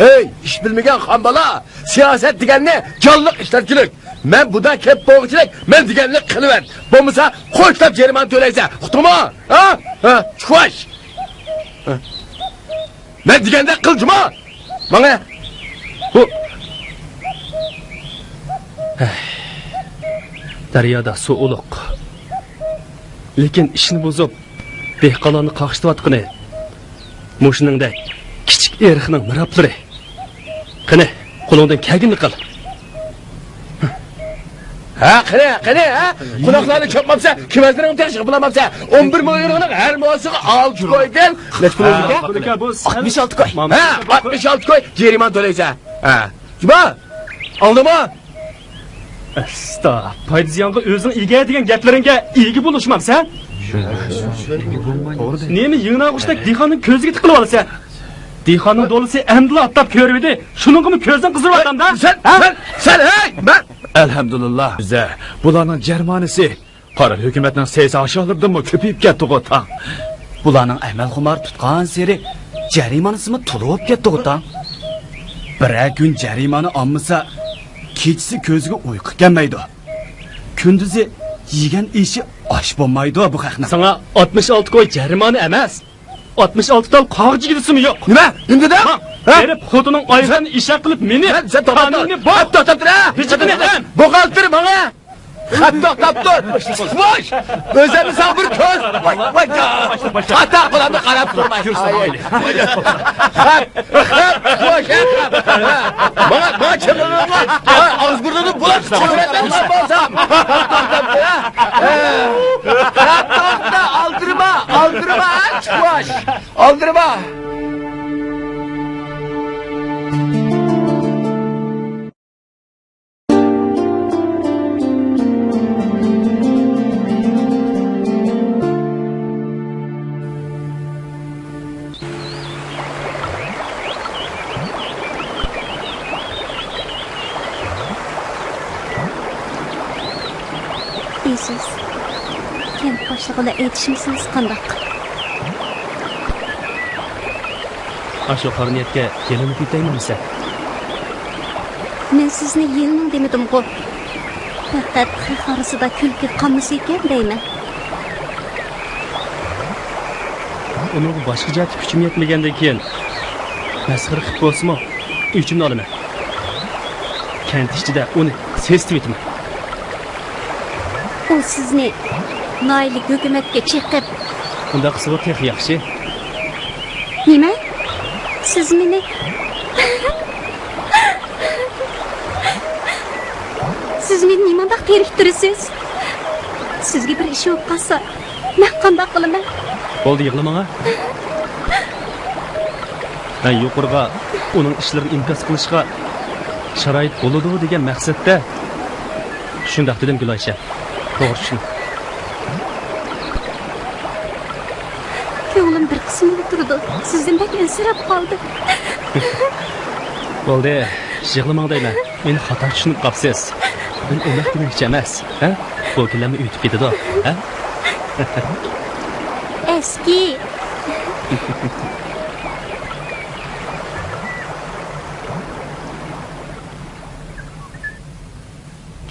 ھەي، ئىش بىلمىگەن خان بالا، سىياسەت دېگەننى جانلىق ئىشلەتكۈلۈك. مەن بۇدا كەپ بولغۇچىلىك، مەن دېگەننى قىلىۋەت. بولمىسا، قوشلاپ جەرىمانە تۆلەيسەن. ئۇقتۇڭمۇ؟ ھە؟ ھە، چۇقۇش. ھە. مەن دېگەندەك قىل جۇما. ماڭە. بۇ. ھەي. دەريادا سۇ ئۇلۇغ. لېكىن ئىشنى بۇزۇپ، دېھقانلارنى قاقشىتىۋاتقىنى مۇشۇنىڭدەك كىچىك ئېرىقنىڭ مىرابلىرى. قېنى، قولۇڭدىن كەلگىنىنى قىل. ھە، قېنى، قېنى، ھە؟ قوناقلارنى چاپمامسەن، كېۋەزلىرىڭنى تېخى يىغىپ بولالمامسەن. ئون بىر مىليوننىڭ ھەر موسىغا ئالتە كويدىن. نەچچە پۇل بولىدىكەن؟ ئاتمىش ئالتە كوي. ھە، ئاتمىش ئالتە كوي جەرىمانە تۆلەيسەن. ھە. جۇما، ئاڭلىما. ئەستا، پايدا زىيانغا ئۆزۈڭ ئىگە دېگەن گەپلىرىڭگە ئىگە بولۇشمامسەن؟ نېمە يىڭناغۇچتەك دېھقاننىڭ كۆزىگە تىقىلىۋالىسەن؟ دېھقاننىڭ دولىسى ئەمدىلا ئاتلاپ كۆرۈۋىدى. شۇنىڭغىمۇ كۆزۈڭ قىزىرىۋاتامدا؟ سەن، ھە؟ سەن، سەن، ھەي، مەن. ئەلھەمدۇلىللا، بىزە بۇلارنىڭ جەرمانىسى قارا ھۆكۈمەتنىڭ سەيسى ئاشالىرىدىنمۇ كۆپىيىپ كەتتىغۇ تاڭ. بۇلارنىڭ ئەمەل خۇمار تۇتقانسېرى جەرىمانىسىمۇ تولۇپ كەتتىغۇ تاڭ. بىرەر كۈن جەرىمانە ئالمىسا، كېچىسى كۆزىگە ئۇيقۇ كەلمەيدۇ. كۈندۈزى يېگەن ئېشى ئاش بولمايدۇ بۇ خەقنىڭ. ساڭا ئاتمىش ئالتە كوي جەرىمانە ئەمەس، ئاتمىش ئالتە تال قاغا جىگدىسىمۇ يوق. نېمە؟ نېمە دېدىڭ؟ ماڭ، ھە؟ بېرىپ خوتۇنۇڭ ئايىغىدىن ئىشەك قىلىپ مېنى. سەن، سەن توختاپ تۇر. قانۇننى بوز. توختاپ تۇر، ھە؟ بېشىدىن ئېلىڭ. بوغالتىر ماڭا. خەپ توختاپ تۇر. خوش. ئۆزۈمنى ساڭا بىر كۆز. ۋاي، ۋاي. تاتا قۇلامنى قاراپ تۇرماي. خەپ، خەپ، خوش، خەپ. ماڭا، ماڭا چېپىلىڭلار. ئاغزى بۇرنىنى بۇلاپ چىقىرىۋېتىمەن بولسام. خەپ توختاپ تۇر، ھە؟ خەپ توختا، ئالدىرىما، ئالدىرىما، ھە؟ خوش. ئالدىرىما. ئېزىز، كەنت باشلىقىغا ئېيتىشمىسىڭىز قانداق؟ ئاشۇ قارا نىيەتكە يېلىنىپ يېتەيمۇ دېسە؟ مەن سىزنى يېلىنىڭ دېمىدىمغۇ. پەقەت خەق ئارىسىدا كۈلكىگە قالمىسا ئىكەن دەيمەن. ئۇنىڭغا باشقا جەھەتتە كۈچۈم يەتمىگەندىن كېيىن، مەسخىرە قىلىپ بولسىمۇ، ئۆچۈمنى ئالىمەن. كەنت ئىچىدە ئۇنى سېسىتىۋېتىمەن. ئۇ سىزنى ناھىيەلىك ھۆكۈمەتكە چېقىپ. ئۇنداق قىلسىغۇ تېخى ياخشى. نېمە؟ سىز مېنى، سىز مېنى نېمانداق تېرىكتۈرىسىز؟ سىزگە بىر ئىش بولۇپ قالسا، مەن قانداق قىلىمەن؟ بولدى، يىغلىماڭا. مەن يۇقىرىغا ئۇنىڭ ئىشلىرىنى ئىنكاس قىلىشقا شارائىت بولىدۇ دېگەن مەقسەتتە شۇنداق دېدىم، گۈلئايشە. توغرا چۈشىنىڭ. كۆڭلۈم بىر قىسمىدا تۇرىدۇ. سىزدىن بەك ئەنسىرەپ قالدىم. بولدى، يىغلىماڭ دەيمەن. مېنى خاتا چۈشىنىپ قاپسىز. مەن ئۇنداق دېمەكچى ئەمەس. ھە؟ بۇ كۈنلەرمۇ ئۆتۈپ كېتىدۇ. ھە؟ ئەسكى.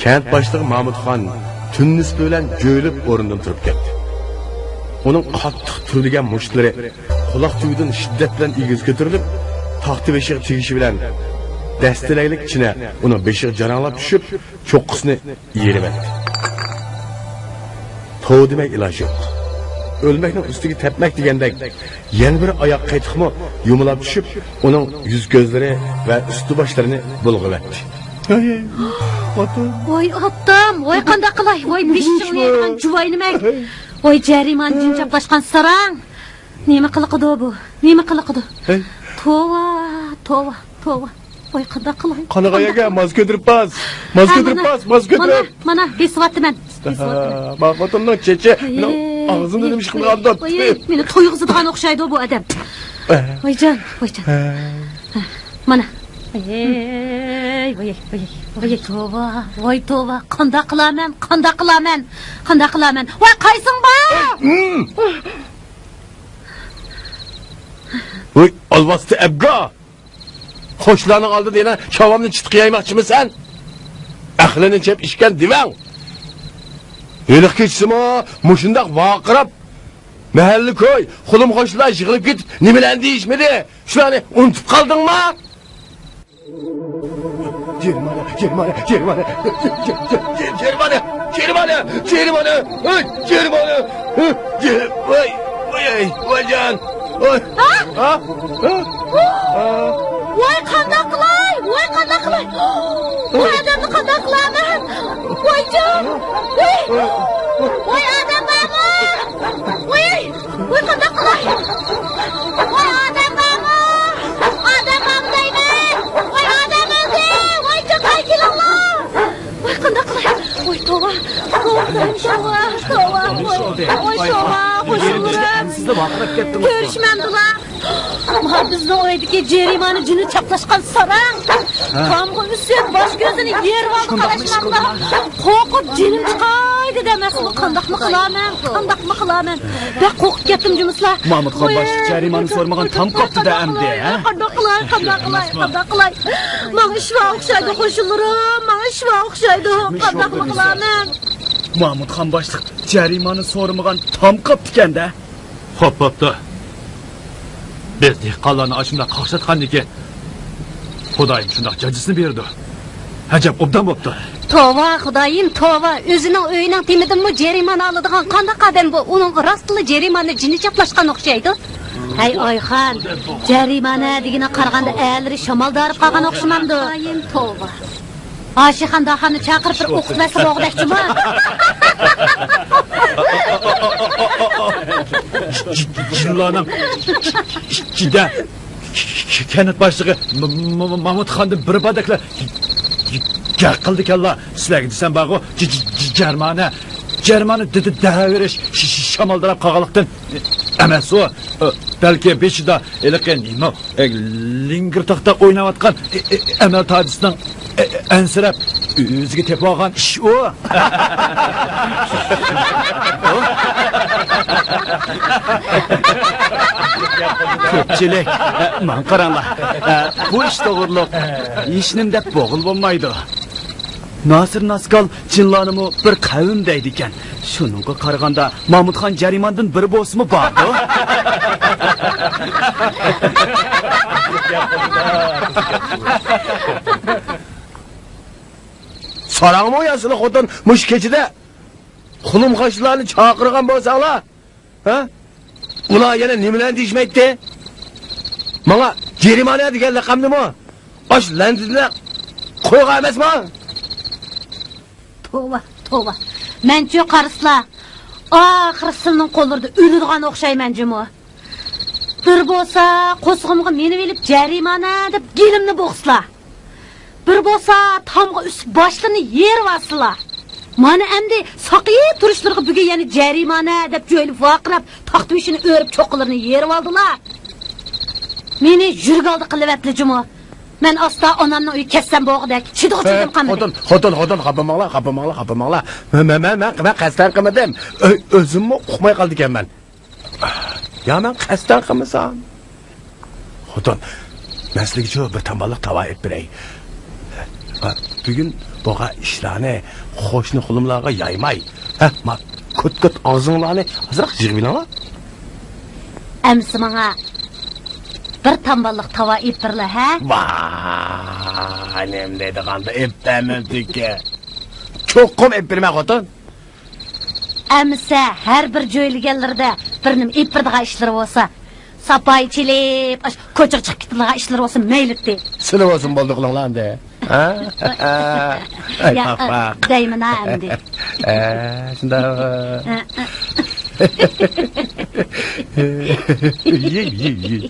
كەنت باشلىقى مامۇتخان تۈن نىسپى بىلەن جۆيلۈپ ئورنىدىن تۇرۇپ كەتتى. ئۇنىڭ قاتتىق تۈرۈلگەن مۇشتلىرى قۇلاق تۈۋىدىن شىددەت بىلەن ئېگىز كۆتۈرۈلۈپ، تاختا بېشىغا تېگىشى بىلەن دەستىلەگلىك چىنە ئۇنىڭ بېشىغا جاراڭلاپ چۈشۈپ، چوققىسىنى يېرىۋەتتى. توۋا دېمەي ئىلاج يوق. ئۆلمەكنىڭ ئۈستىگە تەپمەك دېگەندەك، يەنە بىر ئاياغ قېتىقمۇ يۇمىلاپ چۈشۈپ، ئۇنىڭ يۈز-كۆزلىرى ۋە ئۈستى-باشلىرىنى بۇلغىۋەتتى. ھەي، ھەي، ئاتا. ۋاي ئاتام، ۋاي قانداق قىلاي، ۋاي بېشىڭنى يەيدىغان جۇۋاينىمەن. ۋاي جەرىمانە جىن چاپلاشقان ساراڭ. نېمە قىلىقىدۇ بۇ؟ نېمە قىلىقىدۇ؟ ھەي. توۋا، توۋا، توۋا. ۋاي قانداق قىلاي؟ قانداق قىلاي؟ ماز كۆتۈرۈپ باس. ماز كۆتۈرۈپ باس، ماز كۆتۈرۈپ. مانا، مانا، بېسىۋاتىمەن. بېسىۋاتىمەن. ھە، ما خوتۇننىڭ چېچى مېنىڭ ئاغزىمدا نېمە ئىش قىلغاندۇ؟ ۋاي، مېنى تويغۇزىدىغان ئوخشايدۇ بۇ ئادەم. ھە. ۋايجان، ۋايجان. ھە. مانا. ۋاي، ۋاي، ۋاي، ۋاي توۋا، ۋاي توۋا. قانداق قىلامەن، قانداق قىلامەن، قانداق قىلامەن؟ ۋاي قايسىڭ بار؟ ۋاي ئالۋاستى ئەبگا! قوشلارنىڭ ئالدىدا يەنە چاۋامنى چىتقا يايماقچىمۇ سەن؟ ئەقلىنى چەپ ئىچكەن دېۋەڭ! ھېلىقى كېچىسىمۇ مۇشۇنداق ۋارقىراپ، مەھەللە-كوي، قولۇم-قوشنىلار يىغىلىپ كېتىپ، نېمىلەرنى دېيىشمىدى؟ شۇلارنى ئۇنتۇپ قالدىڭمۇ؟ جەرىمانە، جەرىمانە، جەرىمانە، جەرىمانە، جەرىمانە، جەرىمانە، ۋاي، جەرىمانە، ۋاي، ۋاي، ۋاي، ۋايجان، ۋاي. ھە؟ ھە؟ ھە؟ ھە؟ ۋاي، قانداق قىلاي؟ ۋاي، قانداق قىلاي؟ بۇ ئادەمنى قانداق قىلارمەن؟ ۋايجان، ۋاي، ۋاي، ئادەم بارمۇ؟ ۋاي! ۋاي، قانداق قىلاي؟ ۋاي، ئادەم بارمۇ؟ ئادەم بارمۇ دەيمەن! ۋاي، ئادەم ئۆلدى! ۋاي، چوقاي كېلىڭلار! ۋاي، قانداق قىلاي؟ ۋاي، توۋا! توۋا، توۋا، توۋا! ۋاي، ۋاي، توۋا! قوشنىلىرىم! كۆرۈشمەمدىلا! ما بىزنىڭ ئۆيدىكى جەرىمانە جىنى چاپلاشقان ساراڭ! تامغا ئۈسۈپ، باش كۆزىنى يېرىۋالدى، قاراشمامدا. قورقۇپ جېنىم چىقاي دېدى ئەمەسمۇ؟ قانداقمۇ قىلامەن؟ قانداقمۇ قىلامەن؟ بەك قورقۇپ كەتتىم جۇمۇسلا. مامۇتخان باشلىق جەرىمانە سورىمىغان تام قاپتۇ-دە ئەمدى، ھە؟ قانداق قىلاي، قانداق قىلاي، قانداق قىلاي؟ ماڭا ئىشۋا ئوخشايدۇ قوشنىلىرىم، ماڭا ئىشۋا ئوخشايدۇ. قانداقمۇ قىلامەن؟ مامۇتخان باشلىق جەرىمانە سورىمىغان تام قاپتىكەن-دە. خوپ، بوپتۇ. بىز دېھقانلارنى ئاشۇنداق قاقشاتقاندىكىن، خۇدايىم شۇنداق جاجىسىنى بېرىدۇ. ئەجەب ئوبدان بوپتۇ. توۋا، خۇدايىم، توۋا! ئۆزىنىڭ ئۆيىنىڭ تېمىدىنمۇ جەرىمانە ئالىدىغان قانداق ئادەم بۇ؟ ئۇنىڭغا راستلا جەرىمانە جىنى چاپلاشقان ئوخشايدۇ. ھەي، ئايخان، جەرىمانە دېگىنىگە قارىغاندا ئەلىرى شامالدا ھارىپ قالغان ئوخشىمامدۇ؟ خۇدايىم، توۋا! ئاشىخان داخاننى چاقىرىپ بىر ئوقۇتۇۋەتسە بولغۇدەكچىمۇ؟ جىنلارنىڭ ئىچىدە كەنت باشلىقى م-، م-، مامۇتخاندىن بىر باردەكلا گەپ قىلىدىكەنلا. سىلەرگە دېسەم بارغۇ، ج-، ج-، ج-، جەرمانە، جەرمانە دېدى دەۋېرىش ش-، ش-، شامالدىراپ قالغانلىقتىن ئەمەس ئۇ. بەلكى بېشىدا ھېلىقى نېمە، ئە، لىڭگىرتاقتا ئويناۋاتقان، ئە، ئە، ئەمەل تاجىسىنىڭ، ئە، ئە، ئەنسىرەپ ئۆزىگە تېپىۋالغان ئىش ئۇ. كۆپچىلىك، ئە، ماڭا قاراڭلار. ئە، بۇ ئىش توغرۇلۇق ھېچنېمە دەپ بوغۇل بولمايدۇ. ناسىر ناسكال جىنلارنىمۇ بىر قەۋم دەيدىكەن. شۇنىڭغا قارىغاندا، مامۇتخان جەرىماندىن بىرى بولسىمۇ باردۇ. ساراڭمۇ يا سىلى خوتۇن مۇشۇ كېچىدە قولۇم-قوشنىلارنى چاقىرغان بولساڭلار؟ ھە؟ ئۇلار يەنە نېمىلەرنى دېيىشمەيتتى؟ ماڭا جەرىمانە دېگەن لەقەمنىمۇ ئاش لەنتىدە قويغان ئەمەسما؟ توۋا، توۋا. مەنچۇ قارىسىلا، ئاخىرى سىلىنىڭ قوللىرىدا ئۆلىدىغان ئوخشايمەن جۇمۇ. بىر بولسا قورسىقىمغا مىنىۋېلىپ جەرىمانە دەپ گېلىمنى بوغسىلا. بىر بولسا تامغا ئۈسۈپ باشلىرىنى يېرىۋالسىلا. مانا ئەمدى ساقىيىپ تۇرۇشلىرىغا بۈگۈن يەنە جەرىمانە دەپ جۆيلۈپ ۋارقىراپ، تاختا بېشىنى ئۆرۈپ چوققىلىرىنى يېرىۋالدىلا. مېنى يۈرگەلدى قىلىۋەتلە جۇمۇ. مەن ئاستا ئانامنىڭ ئۆيىگە كەتسەم بولغۇدەك. چىدىغۇچىدىم قالمىدى. خوتۇن، خوتۇن، خوتۇن، خاپا بولماڭلار، خاپا بولماڭلار، خاپا بولماڭلار. مەن، مەن، مەن، مەن، مەن قەستەن قىلمىدىم. ئۆ-، ئۆزۈممۇ ئۇقماي قالدىكەنمەن. يا مەن قەستەن قىلمىسام؟ خوتۇن، مەن سىلىگىچۇ بىر تامباللىق تاۋا ئېلىپ بېرەي. ھە، بۈگۈن بولغان ئىشلارنى قوشنا قولۇملارغا يايماي، ھە، ما، كوت-كوت ئاغزىڭلارنى ئازراق يىغىۋېلىڭلار. ئەمسە ماڭا بىر تامباللىق تاۋا ئېلىپ بېرىلە، ھە؟ ۋاي، نېمە دەيدىغاندا ئېلىپ بەرمەمدىكى. چوقۇم ئېلىپ بېرىمەن، خوتۇن. ئەمىسە، ھەر بىر جۆيلىگەنلىرىدە بىر نېمە ئېلىپ بېرىدىغان ئىشلىرى بولسا، ساپايى چېلىپ، ئاشۇ كوچىغا چىقىپ كېتىدىغان ئىشلىرى بولسا مەيلىتى. سىلى بولسۇن، بولدى قىلىڭلار ئەمدى. ھە؟ ئەي، يا، پاق، پاق. دەيمەن ھە ئەمدى. ھە، شۇنداق. ھە، ھە. يېي، يېي، يېي.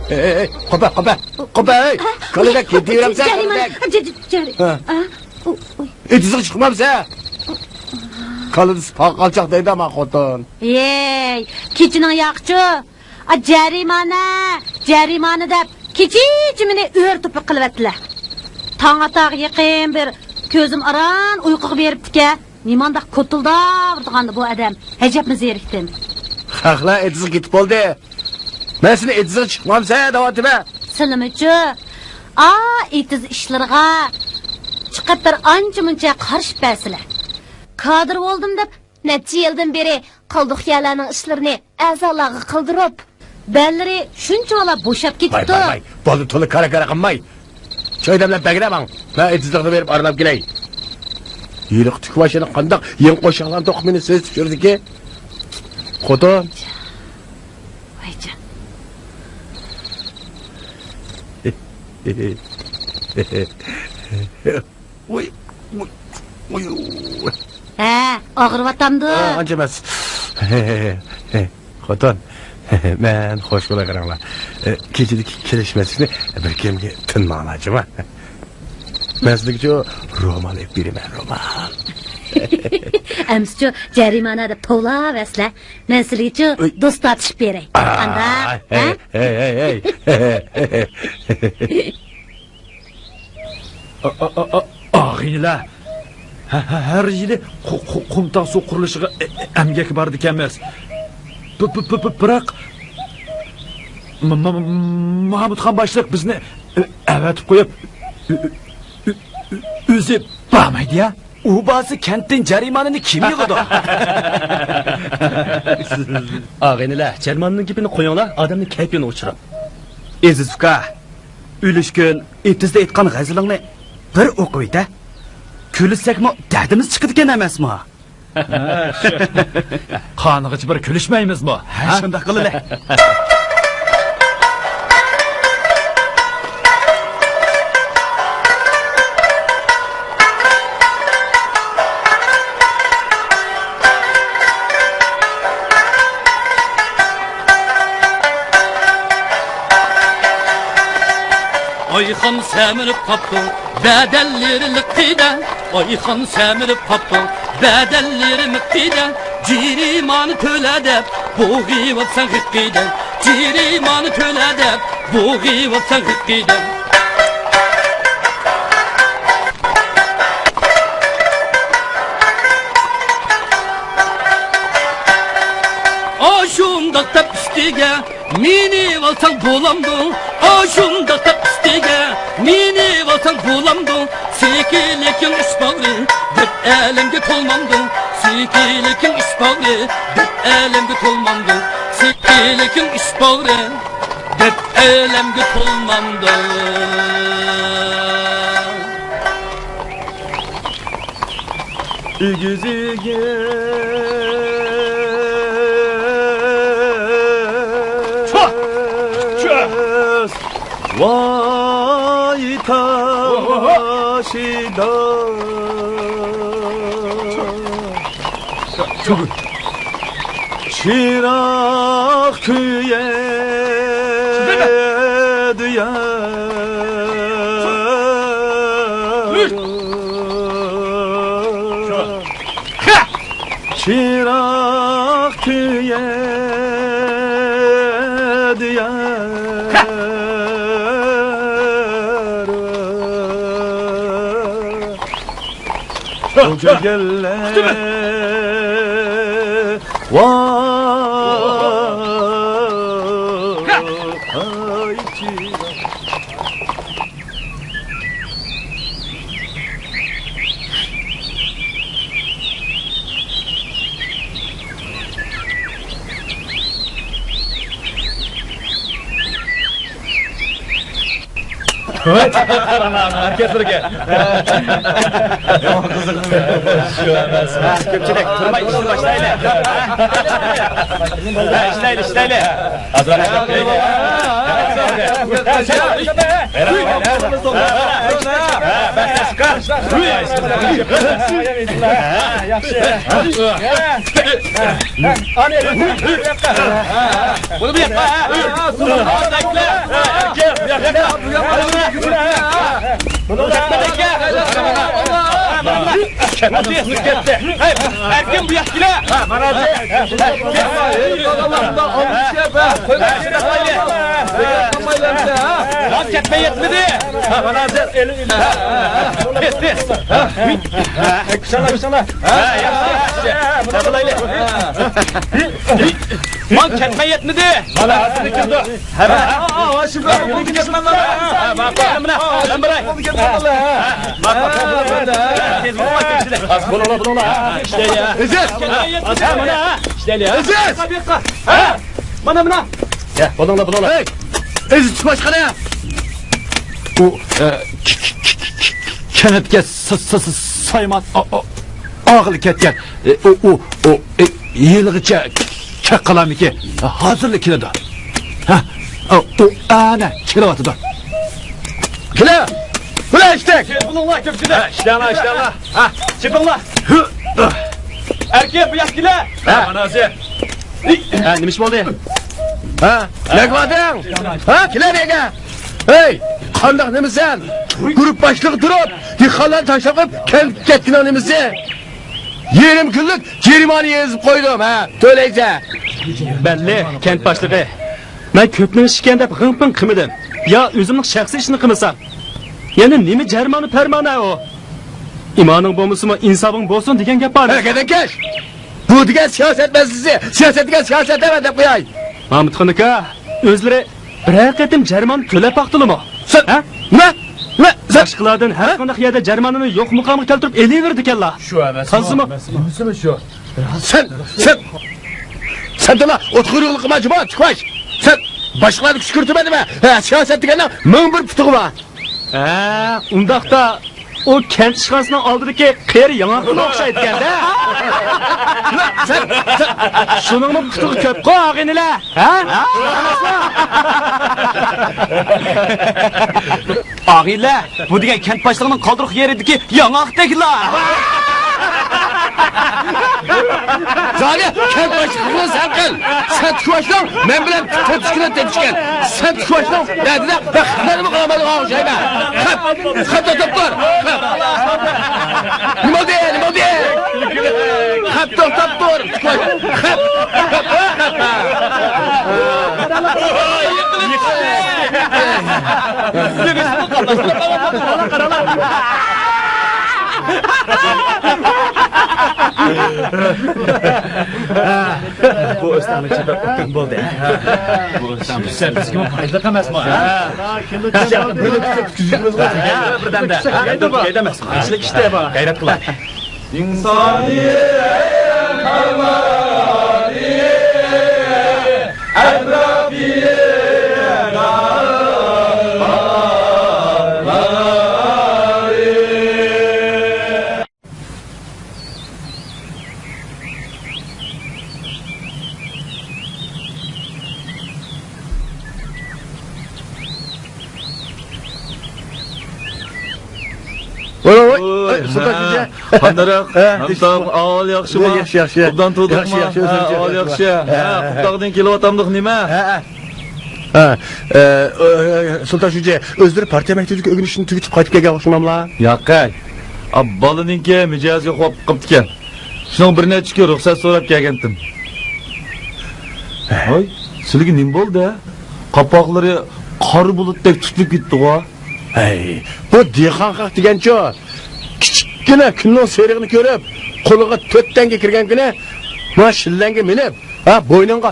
ئەي، ئەي، ئەي، قوپە، قوپە، قوپە، ئەي! كالىدەك يېتىۋېرەمسەن، جەرىمانە. كالىدەك. جە-، جە-، جەرى-، ھە. ئا، ئۇ، ئۇي. ئېتىزىغا چىقمامسەن؟ كالىدا ساقال چاق دەيدۇ ئامان خوتۇن. ھەي، كېچىنىڭ ياقىچۇ. ئا، جەرىمانە، جەرىمانە دەپ كېچىچە مېنى ئۆرە توپا قىلىۋەتتىلە. تاڭ ئاتارغا يېقىن بىر كۆزۈم ئاران ئۇيقۇغا بېرىپتىكەن. نېمانداق كوتۇلداۋۇرىدىغاندۇ بۇ ئادەم؟ ئەجەبمۇ زېرىكتىم. خەقلەر ئېتىزغا كېتىپ بولدى. مەن سېنى ئېتىزغا چىقمامسەن دەۋاتىمەن. سىلىمۇچۇ؟ ئا، ئېتىز ئىشلىرىغا چىقىپ بىر ئانچە مۇنچە قارىشىپ بەرسىلە. كادىر بولدۇم دەپ نەچچە يىلدىن بېرى قالدۇق يەرلەرنىڭ ئىشلىرىنى ئەزالارغا قىلدۇرۇپ، بەللىرى شۇنچىۋالا بوشاپ ۋاي، كېتىپتۇ. ۋاي، ۋاي، بولدى، تولا كارا-كارا قىلماي. چاي دەملەپ بەگرە ماڭ. مەن ئېتىزلىقنى بېرىپ ئارىلاپ كېلەي. ھېلىقى تۈك باشىنى قانداق يېڭى قوشاقلارنى توقۇپ مېنى سېزىپ يۈرىدىكى. خوتۇن. ۋايجان. ۋۇي، ۋۇي، ۋۇي. ھە، ئاغرىۋاتامدۇ؟ ئا، ئانچە ئەمەس. خوتۇن، مەن خوش بولاي قاراڭلار. كېچىدىكى كېلىشمەسلىكنى بىر گەپكە تىنماڭلار جۇما. مەن سىلىگىچۇ رومال ئېلىپ بېرىمەن، رومال. ئەمسىچۇ جەرىمانە دەپ توۋلاۋەرسىلە. مەن سىلىگىچۇ ئۆي. دوست تارتىشىپ بېرەي. ئا، قانداق؟ ھەي، ھە؟ ھەي، ھەي، ھەي. ئا، ئا، ئا، ئا، ئاغىنىلەر، ھە، ھە، ھەر يىلى قۇ-، قۇ-، قۇمتاغ سۇ قۇرۇلۇشىغا ئە-، ئە-، ئەمگەككە بارىدىكەنمىز. بى-، بى-، بى-، بى-، بىراق، م-، م-، م-، مامۇتخان باشلىق بىزنى، ئە-، ئەۋەتىپ قويۇپ، ئۆ-، ئۆ-، ئۆ-، ئۆ-، ئۆزى بارمايدۇ يا. ئۇ بارسا كەنتتىن جەرىمانىنى كىم يىغىدۇ؟ ئاغىنىلەر، جەرىمانىنىڭ گېپىنى قويۇڭلار، ئادەمنىڭ كەيپىنى ئوچۇرۇڭ. ئەزىز ئۇكا، ئۈلۈشكۈن، ئېتىزدا ئېيتقان غەزىلىڭنى بىر ئوقۇۋېتە. كۈلسەكمۇ دەردىمىز چىقىدىكەن ئەمەسمۇ؟ قانىغىچە بىر كۈلۈشمەيمىزمۇ؟ ھە، ھە؟ شۇنداق قىلىلى. ئايخان سەمرىپ قاپتۇ، بەدەللىرى لىققىدە. ئايخان سەمرىپ قاپتۇ، بەدەللىرى لىققىدە. جېرىمانە تۆلە دەپ بوغۇۋاتساڭ غىققىدە. جېرىمانە تۆلە دەپ بوغۇۋاتساڭ غىققىدە. ئاشۇنداق دەپ ئۈستىگە مېنى ئالساڭ بولامدۇ؟ ئاشۇنداق دەپ ئۈستىگە مېنى ئالساڭ بولامدۇ؟ سېكىلىكىڭ ئىش باغرى دەپ ئەلەمگە تولمامدۇ؟ سېكىلىكىڭ ئىش باغرى دەپ ئەلەمگە تولمامدۇ؟ سېكىلىكىڭ ئىش باغرى دەپ ئەلەمگە تولمامدۇ؟ ئېگىزىگە ۋاي تاشىدا چىراغ كۆيەدۇ يا. چىراغ كۆيەدۇ يا. بۇ كۆرگەنلەر ۋاي چىراغ. ھەرىكەتلىرىگە. يامان قىزىق. شۇ ئەمەس. كۆپچىلىك، تۇرماي ئىشنى باشلايلى. ھە، ئىشلەيلى، ئىشلەيلى. ئازراق ئىشلەپ بېرەيلى. ياخشى. بۇنى بۇ ياققا. ئەركىن بۇ ياققا كېلە. كەتمەي يەتمىدى. تېز، تېز. ماڭا كەتمەي يەتمىدى. مانا ھازىر كىردى. ھە، ھە، ھە، ھە، شۇ بىلەن بولدى كەتمەن. ھە، ماقۇل، مانا، مانا بىراي. ھە، ماقۇل. ھە، بولۇڭلار، بولۇڭلار. ھە، ئىشلەيلى. ئەزىز! ھە، مانا، ھە، ئىشلەيلى. ئەزىز! ھە، مانا، مانا. ھە، بولۇڭلار، بولۇڭلار. ھەي! ئەزىز، چىقىۋاچقىنە! ئۇ، ئە، كەنتكە س-، س-، س-، سايمان ئا-، ئا-، ئاغىلى كەتكەن. ئە، ئۇ، ئۇ، ئۇ، ئە، ھېلىغىچە كەپ قالارمىكىن؟ ھازىرلا كېلىدۇ. ھە؟ ئۇ، ئۇ ئەنە كېلىۋاتىدۇ. كېلە! بۇلار ئىشتەك! كېلىڭلار، كۆپچىلىك! ھە، ئىشلەڭلار، ئىشلەڭلار! ھە، چېپىڭلار! ئەركىن، بۇ ياققا كېلە! ھە، مانا ھازىر! ھە، نېمە ئىش بولدى؟ ھە؟ نەگە باردىڭ؟ ھە، كېلە نەگە؟ ھەي، قانداق نېمىسەن؟ گۇرۇپ باشلىقى تۇرۇپ، دېھقانلارنى تاشلاپ قويۇپ، كەنتكە كەتكىنىڭ نېمىسى؟ يېرىم كۈنلۈك جەرىمانە يېزىپ قويدۇم، ھە، تۆلەيسەن. بەللى، كەنت باشلىقى. مەن كۆپنىڭ ئىشى ئىكەن دەپ غىڭ-پىڭ قىلمىدىم. يا ئۆزۈمنىڭ شەخسىي ئىشىنى قىلمىسام. يەنە نېمە جەرىمانە پەرمانە ئۇ؟ ئىمانىڭ بولمىسىمۇ ئىنسابىڭ بولسۇن دېگەن گەپ بار. ھە، گەدەكەش! بۇ دېگەن سىياسەت مەسىلىسى، سىياسەت دېگەن سىياسەت ئەمەس دەپ قوياي. مامۇتخان ئاكا، ئۆزلىرى بىرەر قېتىم جەرىمانە تۆلەپ باقتىلىمۇ؟ سەن ھە؟ نېمە؟ نېمە؟ سەن باشقىلاردىن ھەر ھە؟ قانداق يەردە جەرىمانىنى يوق مۇقامغا كەلتۈرۈپ ئېلىۋېرىدىكەنلا. شۇ ئەمەسمۇ؟ قالسىمۇ؟ ئەمەسمۇ؟ شۇ. سەن، سەن، سەن دالا ئوتقا يورۇقلۇق قىلما جۇما، تىكۋاش. سەن باشقىلارنى كۈشكۈرتمە دېمە. ھە، سىياسەت دېگەننىڭ مىڭ بىر پۇتىغى بار. ھە، ئۇنداقتا ئۇ كەنت ئىشخانىسىنىڭ ئالدىدىكى قېرى ياڭاققىلا ئوخشايدىكەن-دە. سەن، سەن شۇنىڭمۇ پۇتىغى كۆپقۇ، ئاغىنىلەر، ھە؟ ئاغىنىلەر، بۇ دېگەن كەنت باشلىقىنىڭ قالدۇرۇق يېرىدىكى ياڭاقتەكلا. زالى، كەنت باشلىقىنى سەن قىل. سەن تىكۋاشنىڭ مەن بىلەن تېتىشكىنى تېتىشكەن. سەن تىكۋاشنىڭ دەردىدە بەخت مەنمۇ قىلالمايدىغان ئوخشايمەن. خەپ، خەپ توختاپ تۇر. خەپ. نېمە بولدى؟ نېمە بولدى؟ خەپ توختاپ تۇر. خەپ. بۇ ئۆستەڭنى چېپىپ ئوتتۇم بولدى. بۇ ئۆستەڭ. سەن بىزگىمۇ پايدىلىق ئەمەسمۇ؟ بىردەمدە. ئىشلىك ئىشتە بار. غەيرەت قىلاي. ئىنسانىيەت قەھرىمانى ئەتراپىغا. ئاي، سۇلتان شۇجى. قانداق؟ ھە، ئەمسە ئەھۋال ياخشىمۇ؟ ياخشى، ياخشى. ئوبدان تۇردۇڭمۇ؟ ياخشى، ياخشى، ھە، ئۆزۈڭىز ئەھۋال ياخشى. ياخشى. ھە، ھە، قۇمداغدىن كېلىۋاتامدۇق نېمە؟ ھە، ھە. ھە، ئە، ئە، سۇلتان شۇجى، ئۆزلىرى پارتىيە مەكتىپىدىكى ئۆگىنىشىنى تۈگىتىپ قايتىپ كەلگەن ئوخشىماملا؟ ياقەي. ئا، بالىنىڭكى مىجەزى خوپ قىپتىكەن. شۇنىڭ بىر نەچچە كۈن رۇخسەت سوراپ كەلگەنتىم. ھوي، سىلىگە نېمە بولدى؟ قاپاقلىرى قارا بۇلۇتتەك تۇتۇلۇپ كېتىدىغۇ؟ ھەي، بۇ دېھقان خەق دېگەنچۇ، كىچىككىنە كۈننىڭ سېرىقىنى كۆرۈپ، قولىغا تۆت تەڭگە كىرگەن كۈنى، مانا شىللەڭگە مىنىپ، ھە، بوينۇڭغا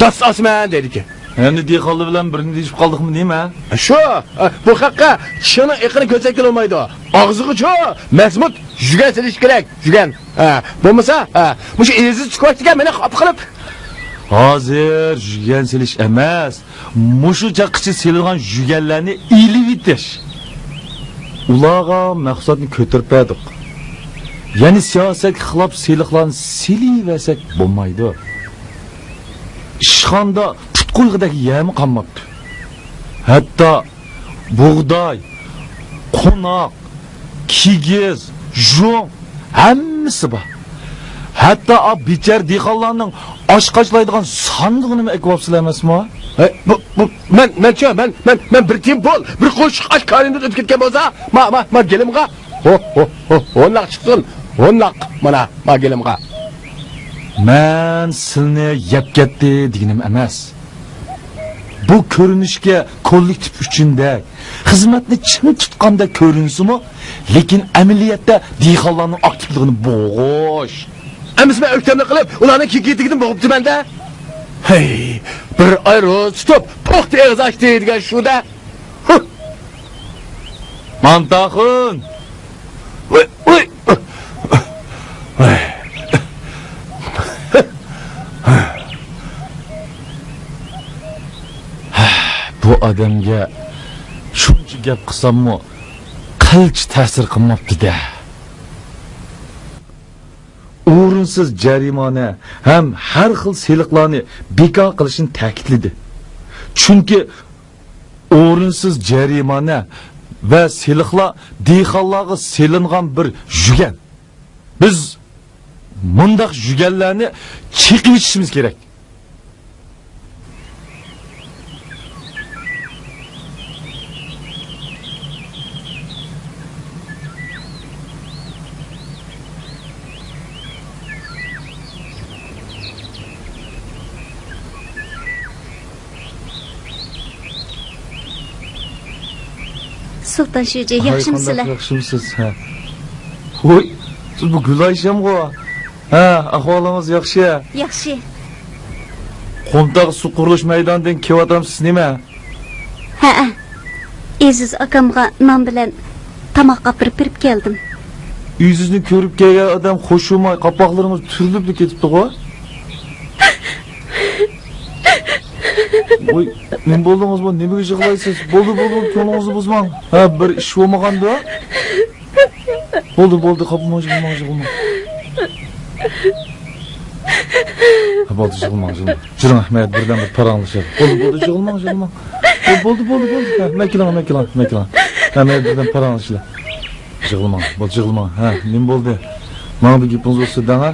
داس ئاسىمەن دەيدىكەن. ئەمدى دېھقانلار بىلەن بىرنى دېيىشىپ قالدۇقمۇ نېمە؟ شۇ، بۇ خەققە چىشىنىڭ ئېقىنى كۆرسەتكىلى بولمايدۇ. ئاغزىغىچۇ مەزمۇت يۈگەن سېلىش كېرەك، يۈگەن. ھە، بولمىسا، ھە، مۇشۇ ئېزىز چۈكۈۋەتكەن مېنى خاپا قىلىپ. ھازىر يۈگەن سېلىش ئەمەس، مۇشۇ چاغقىچە سېلىنغان يۈگەنلەرنى ئېلىۋېتىش. ئۇلارغا مەھسۇلاتنى كۆتۈرۈپ بەردۇق. يەنە سىياسەتكە خىلاپ سېلىقلارنى سېلىۋەرسەك بولمايدۇ. ئىشخانىدا پۇت قويغۇدەك يەرمۇ قالماپتۇ. ھەتتا بۇغداي، قوناق، كىگىز، يۇڭ، ھەممىسى بار. ھەتتا ئا بىچارە دېھقانلارنىڭ ئاش قاچىلايدىغان ساندۇقىنىمۇ ئەكىۋاپسىلەر ئەمەسمۇ؟ ھەي، بۇ، بۇ، مەن، مەنچۇ، مەن، مەن، مەن بىر تىيىن پۇل، بىر قوشۇق ئاش كارىمدىن ئۆتۈپ كەتكەن بولسا، ما، ما، ما، گېلىمغا، ھو، ھو، ھو، ھونلاق چىقسۇن، ھونلاق، مانا، ما، گېلىمغا. مەن سىلنى يەپ كەتتى دېگىنىم ئەمەس. بۇ كۆرۈنۈشكە كوللېكتىپ ئۈچۈندەك، خىزمەتنى چىڭ تۇتقاندەك كۆرۈنسىمۇ، لېكىن ئەمەلىيەتتە دېھقانلارنىڭ ئاكتىپلىقىنى بوغۇش. ئەمىسە مەن ئۆكتەملىك قىلىپ، ئۇلارنىڭ كېكىرتىكىدىن بوغۇپتىمەن-دە. ھەي، بىر ئاي روزا تۇتۇپ، پوختا ئېغىز ئاچتى دېگەن شۇ-دە. ھۇھ! مانتاخۇن! ۋاي، ۋاي! بۇ ئادەمگە شۇنچە گەپ قىلساممۇ، قىلچە تەسىر قىلماپتۇ-دە. ئورۇنسىز جەرىمانە ھەم ھەر خىل سېلىقلارنى بىكار قىلىشنى تەكىتلىدى. چۈنكى ئورۇنسىز جەرىمانە ۋە سېلىقلار دېھقانلارغا سېلىنغان بىر يۈگەن. بىز مۇنداق يۈگەنلەرنى چېقىۋېتىشىمىز كېرەك. سۇلتان شۇجى، ھاي، ياخشىمۇسىلەر؟ قانداق، ياخشىمۇسىز؟ ھە. ھوي، سىز بۇ گۈلئايشەمغۇ؟ ھە، ئەھۋالىڭىز ياخشى؟ ياخشى. قۇمتاق سۇ قۇرۇلۇش مەيدانىدىن كېلىۋاتامسىز نېمە؟ ھەئە. ئېزىز ئاكامغا نان بىلەن تاماق ئاپىرىپ بېرىپ كەلدىم. ئېزىزنى كۆرۈپ كەلگەن ئادەم خۇش بولماي، قاپاقلىرىڭىز تۈرۈلۈپلا كېتىپتىغۇ؟ ۋوي، نېمە بولدىڭىزمۇ؟ نېمىگە يىغلايسىز؟ بولدى، بولدى، كۆڭلىڭىزنى بۇزماڭ. ھە، بىر ئىش بولمىغاندۇ؟ بولدى، بولدى، خاپا بولماڭ، يىغلىماڭ، يىغلىماڭ. ھە، بولدى، يىغلىماڭ، يىغلىماڭ. يۈرۈڭ، مەن بىردەم بىر پاراڭلىشايلى. بولدى، بولدى، يىغلىماڭ، يىغلىماڭ. بولدى، بولدى، بولدى. ھە، مەن كېلىڭ، مەن كېلىڭ، مەن كېلىڭ. ھە، مەن بىردەم پاراڭلىشايلى. يىغلىماڭ، بولدى، يىغلىماڭ. ھە، نېمە بولدى؟ ماڭا بىر گېپىڭىز بولسا دەڭ، ھە؟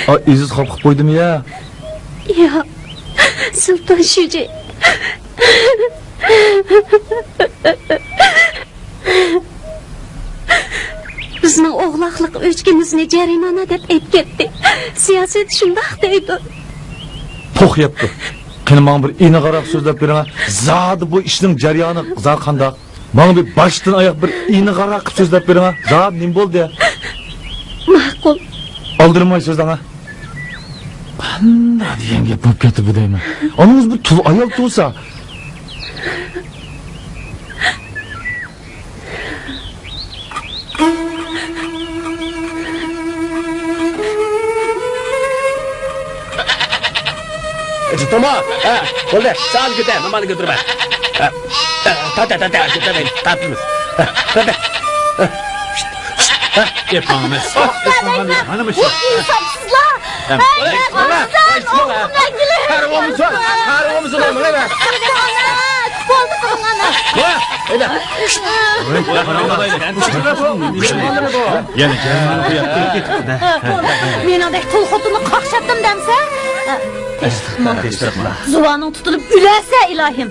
ئا، ئېزىز خاپا قىلىپ قويدىمۇ يا؟ ياق، سۇلتان شۇجى. بىزنىڭ ئوغلاقلىق ئۆچكىمىزنى جەرىمانە دەپ ئەيىبلەپ كەتتى. سىياسەت شۇنداق دەيدۇ. پوخ يەپتۇ. قېنى، ماڭا بىر ئېنىقراق سۆزلەپ بېرىڭە. زادى بۇ ئىشنىڭ جەريانى زادى قانداق؟ ماڭا بىر باشتىن ئاياغ بىر ئېنىقراق قىلىپ سۆزلەپ بېرىڭە. زادى نېمە بولدى؟ ماقۇل. ئالدىرىماي سۆزلەڭە. قانداق دېگەن گەپ بولۇپ كەتتى بۇ دەيمەن. ئانىڭىز بىر تۇل ئايال تۇغسا. جىتىڭمۇ؟ ھە، بولدى. سەل كۆتەر، مامانى كۆتۈرمە. ھە، ھە، تارت، تارت، تارت، كۆتەرمەيلى. تارتىمىز. ھە، تارت. ھە. ئېپ ماڭىمىز. ئېپ ماڭىمىز. مانا مۇشۇ. ئىنساپسىزلار. ھە. ھە، ھە، ھە. قارا بولمىسۇن، قارا بولمىسۇن، مانا بەر. بولدى. مېنىڭدەك تۇل خوتۇننى قاقشاتتىم دەمسە؟ زۇۋانىڭ تۇتۇلۇپ ئۆلەرسە، ئىلاھىم.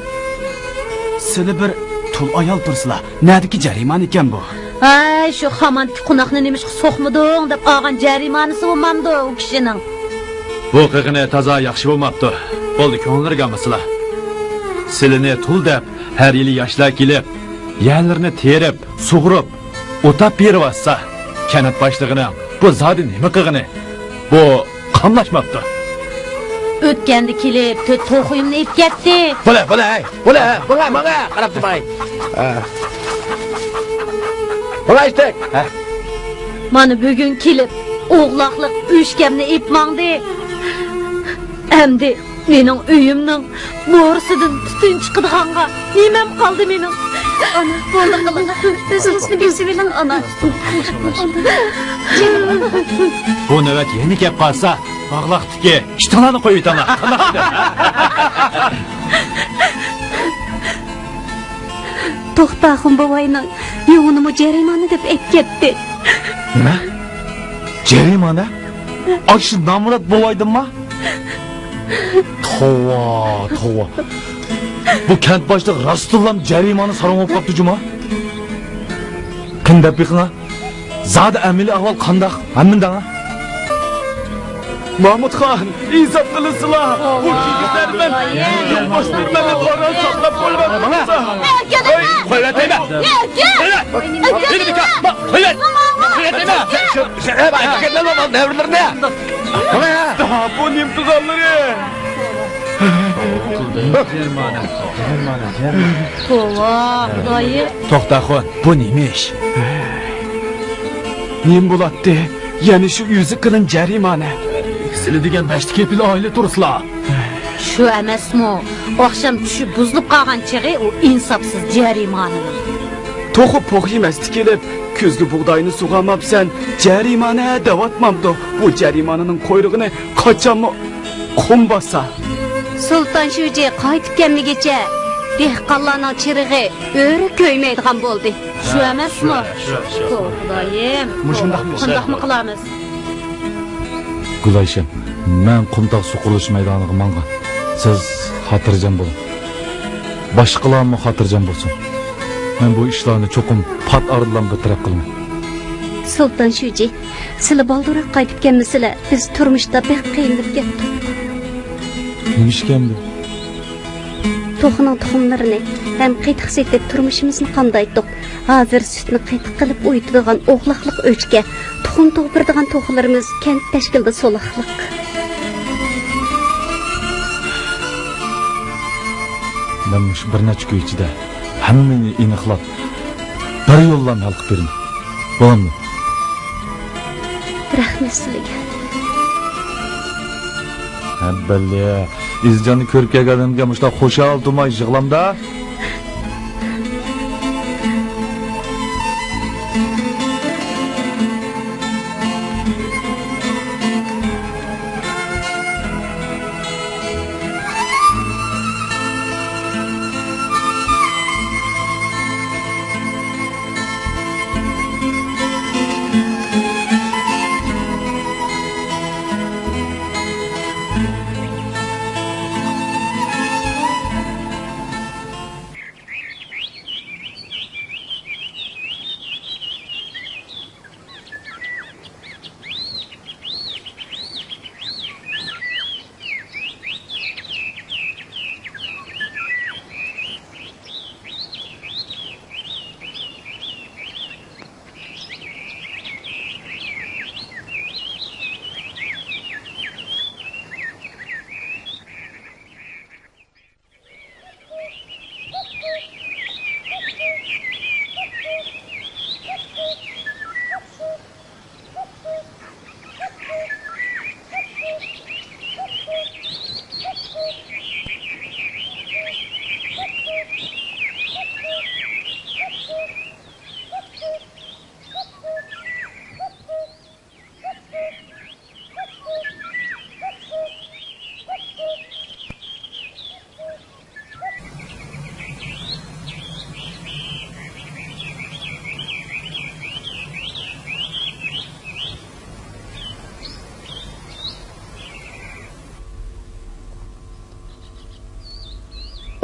سىلى بىر تۇل ئايال تۇرسىلا، نەدىكى جەرىمانە ئىكەن بۇ؟ ھەي، شۇ خاماندىكى قوناقنى نېمىشقا سوقمىدىڭ دەپ ئالغان جەرىمانىسى بولمامدۇ ئۇ كىشىنىڭ؟ بۇ قىلغىنى تازا ياخشى بولماپتۇ. بولدى، كۆڭلىلىرىگە ئالمىسىلا. سىلىنى تۇل دەپ، ھەر يىلى ياشلار كېلىپ، يەرلىرىنى تېرىپ، سۇغۇرۇپ، ئوتاپ بېرىۋاتسا، كەنت باشلىقىنىڭ بۇ زادى نېمە قىلغىنى؟ بۇ قاملاشماپتۇ. ئۆتكەندە كېلىپ، تۆت توخۇيۇمنى ئېلىپ كەتتى. بولە، بولە، ھەي، بولە، ماڭا، ماڭا قاراپ تۇرماي. ھە. ماڭا ئىشتەك. ھە. مانا بۈگۈن كېلىپ، ئوغلاقلىق ئۆچكەمنى ئېلىپ ماڭدى. ئەمدى مېنىڭ ئۆيۈمنىڭ بورىسىدىن تۈتۈن چىقىدىغانغا نېمەم قالدى مېنىڭ؟ ئانا، بولدى قىلىڭ. ئۆزىڭىزنى بېسىۋېلىڭ، ئانا. بۇ نۆۋەت يەنە كەپ قالسا، باغلاقتىكى ئىتىڭلارنى قويۇۋېتىڭلار. قانداق؟ توختاخۇن بوۋاينىڭ يۇڭىنىمۇ جەرىمانە دەپ ئەكەتتى. نېمە؟ جەرىمانە؟ ئاشۇ نامرات بوۋايدىنما؟ توۋا، توۋا. بۇ كەنت باشلىقى راستتىنلا جەرىمانە ساراڭ بولۇپ قاپتۇ جۇما. قېنى دەپ بېقىڭا. زادى ئەمەلىي ئەھۋال قانداق؟ ھەممىنى دەڭە. مامۇتخان، ئىنساپ قىلىسىلا. بۇ كىگىزلەر بىلەن يۇلتۇزلار مەننى ئوران ساقلاپ قويۇۋاتمىسا. قويۇۋەتەيمەن. قويۇۋەت. قويۇۋەت. قويۇۋەتەيمەن. بۇ نېمە قىلغانلىرى؟ توۋا، خۇدايىم. توختاخۇن، بۇ نېمە ئىش؟ نېمە بولاتتى؟ يەنە شۇ ئۆزى قىلىن جەرىمانە. سىلى دېگەن بەشتە كېپىل ئائىلە تۇرسىلا. شۇ ئەمەسمۇ؟ ئاخشام چۈشى بۇزۇلۇپ قالغان چېغى ئۇ ئىنساپسىز جەرىمانىنىڭ. توخۇ پوخ يېمەستە كېلىپ، كۈزگە بۇغداينى سۇغارماپسەن، جەرىمانە دەۋاتمامدۇ؟ بۇ جەرىمانىنىڭ قۇيرۇقىنى قاچانمۇ قۇم باسا. سۇلتان شۇجى قايتىپ كەلمىگۈچە دېھقانلارنىڭ چىرىغى ئۆرە كۆيمەيدىغان بولدى. شۇ ئەمەسمۇ؟ شۇ، شۇ، شۇ. توۋا خۇدايىم. مۇشۇنداقمۇ؟ قانداقمۇ قىلارمىز؟ گۈلئايشەم، مەن قۇمتاغ سۇ قۇرۇلۇش مەيدانىغا ماڭغان. سىز خاتىرجەم بولۇڭ. باشقىلارمۇ خاتىرجەم بولسۇن. مەن بۇ ئىشلارنى چوقۇم پات ئارىدىلا بىر تەرەپ قىلىمەن. سۇلتان شۇجى، سىلە بالدۇرراق قايتىپ كەلمىسىلە، بىز تۇرمۇشتا بەك قىينىلىپ كەتتۇق. نېمە ئىش ئەمدى؟ توخۇنىڭ تۇخۇملىرىنى ھەم قېتىق سېتىپ تۇرمۇشىمىزنى قامدايتتۇق. ھازىر سۈتنى قېتىق قىلىپ ئۇيۇتىدىغان ئوغلاقلىق ئۆچكە، تۇخۇم تۇغدۇرىدىغان توخۇلىرىمىز كەنت تەشكىلىدە سولاقلىق. مەن مۇشۇ بىر نەچچە كۈن ئىچىدە ھەممىنى ئېنىقلاپ، بىر يوللام ھەل قىلىپ بېرىمەن. بولامدۇ؟ رەھمەت سىلىگە. ھەببەللى، ئىزجاننى كۆرۈپ كەلگەنلىرىمگە مۇشۇنداق خۇشال تۇرماي يىغلامدا.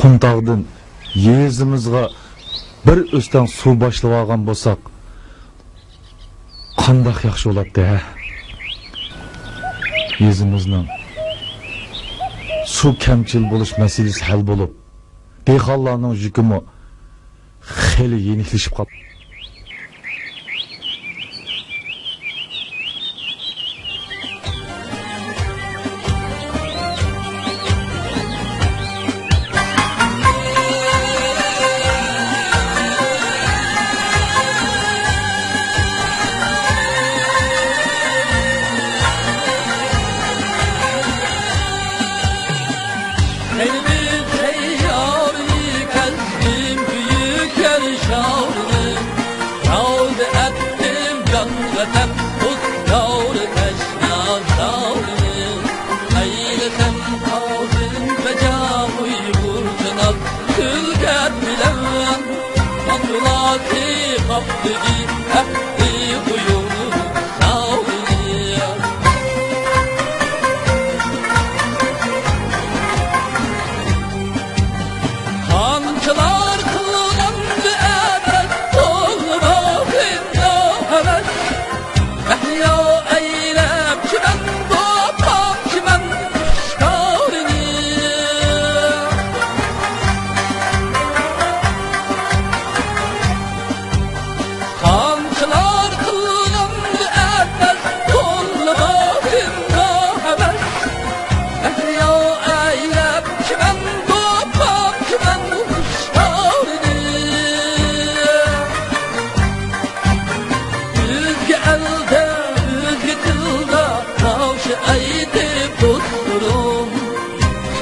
قۇمتاغدىن يېزىمىزغا بىر ئۆستەڭ سۇ باشلىۋالغان بولساق، قانداق ياخشى بولاتتى، ھە؟ يېزىمىزنىڭ سۇ كەمچىل بولۇش مەسىلىسى ھەل بولۇپ، دېھقانلارنىڭ يۈكىمۇ خېلى يېنىكلىشىپ قاپتۇ. قەلبىم تەييار، كەلدىم بۈيۈك يەر شارىنى. ياۋدا ئەتتىم جان ۋەتەن، قۇتقار تەشنا زالىمنى. ئەيلىسەم تازىم بەجا ئۇيغۇر جاناب، سۆزگە بىلەن ماتۇلاتى قاپلىدى ئەھلى ئۇيغۇر زالىمى. قانچىلار قىلغان بىئەدەت زۇلمۇ، ھەۋەس. مەھلىيا ئەيلەپ چىمەن، باپام چىمەن خۇشتارىنى. قانچىلار قىلغان ئەمەس، قولىما بىمبا ھەۋەس. مەھلىيا ئەيلەپ چىمەن، باپام چىمەن خۇشتارىنى. ئۆزگە ئەلدە، ئۆزگە تىلدا ناخشا ئېيتىپ دوستلىرىم،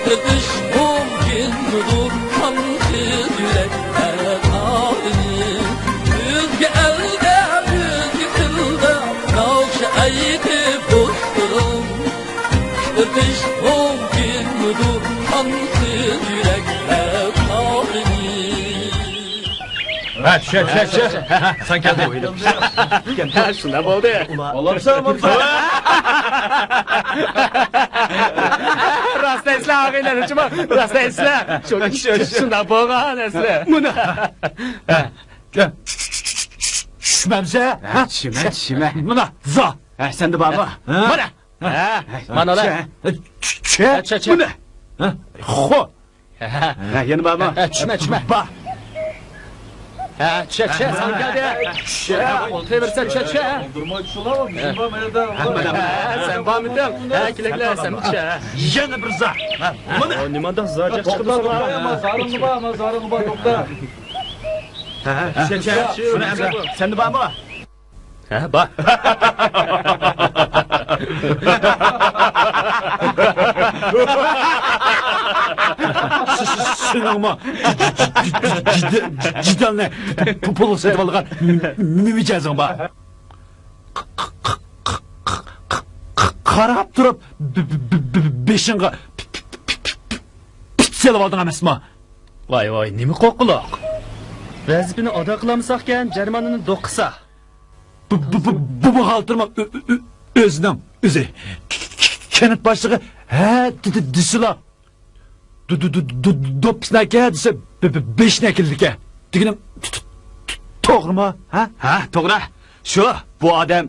ئۆتۈش مۇمكىنمىدۇ قانسىز يۈرەكلەر ھالىنى؟ ئۆزگە ئەلدە، ئۆزگە تىلدا ناخشا ئېيتىپ دوستلىرىم، ئۆتۈش مۇمكىنمىدۇ قانسىز يۈرەكلەر ھالىنى؟ ھە، چۈشە، چۈشە، چۈشە. سەن كەلدىڭ. ھە، شۇنداق بولدى. بولامسەن، بولامسەن. راست دەيسىلەر، ئاغىنىلەر، راست دەيسىلەر. شۇ-، شۇ-، شۇنداق بولغان ئەسلى. مانا. ھە. چۈشمەمسە؟ ھە، چۈشىمەن، چۈشىمەن. مانا، زا. ھە، سەندە بارمۇ؟ ھە. مانا. ھە، مانا. چۈشە. چۈشە. چۈشە، چۈشە. مانا. ھە. خو. ھە، يەنە بارمۇ؟ ھە، چۈشمە، چۈشمە. بار. ھە، چۈشە، چۈشە، ساڭا كەلدى. چۈشە، ئولتۇرۇۋېرىسەن، چۈشە، چۈشە. ھە، سەن بارمىدىڭ؟ ھە، كېلەكلە، سەن چۈشە. يەنە بىر زار. مانا. ئو، نېمانداق زار جىق چىقىدۇ ساڭا؟ زارىڭ بار، زارىڭ بار، توختا. ھە، چۈشە، چۈشە. سەندە بارمۇ؟ ھە، بار. سېنىڭمۇ جىدالنى پۇلغا سېتىۋالغان مىجەزىڭ بار. قاراپ تۇرۇپ بېشىڭغا پىت سېلىۋالدىڭ ئەمەسمۇ؟ ۋاي، ۋاي، نېمە قورقۇلۇق؟ ۋەزىپىنى ئادا قىلالمىساقكەن، جەرىمانىنى دوققىسا. بۇ، بۇ، بۇ، بۇ بوغالتىرمۇ ئۆ-، ئۆ-، ئۆ-، ئۆزىنىڭ ئۆزى كەنت باشلىقى ھە دېسىلا، دو-، دو-، دو-، دو-، دوپپىسىنى ئەكە دېسە، بې-، بې-، بېشىنى ئەكېلىدىكەن دېگىنىم ت-، ت-، ت-، توغرىمۇ؟ ھە؟ ھە، توغرا. شۇ، بۇ ئادەم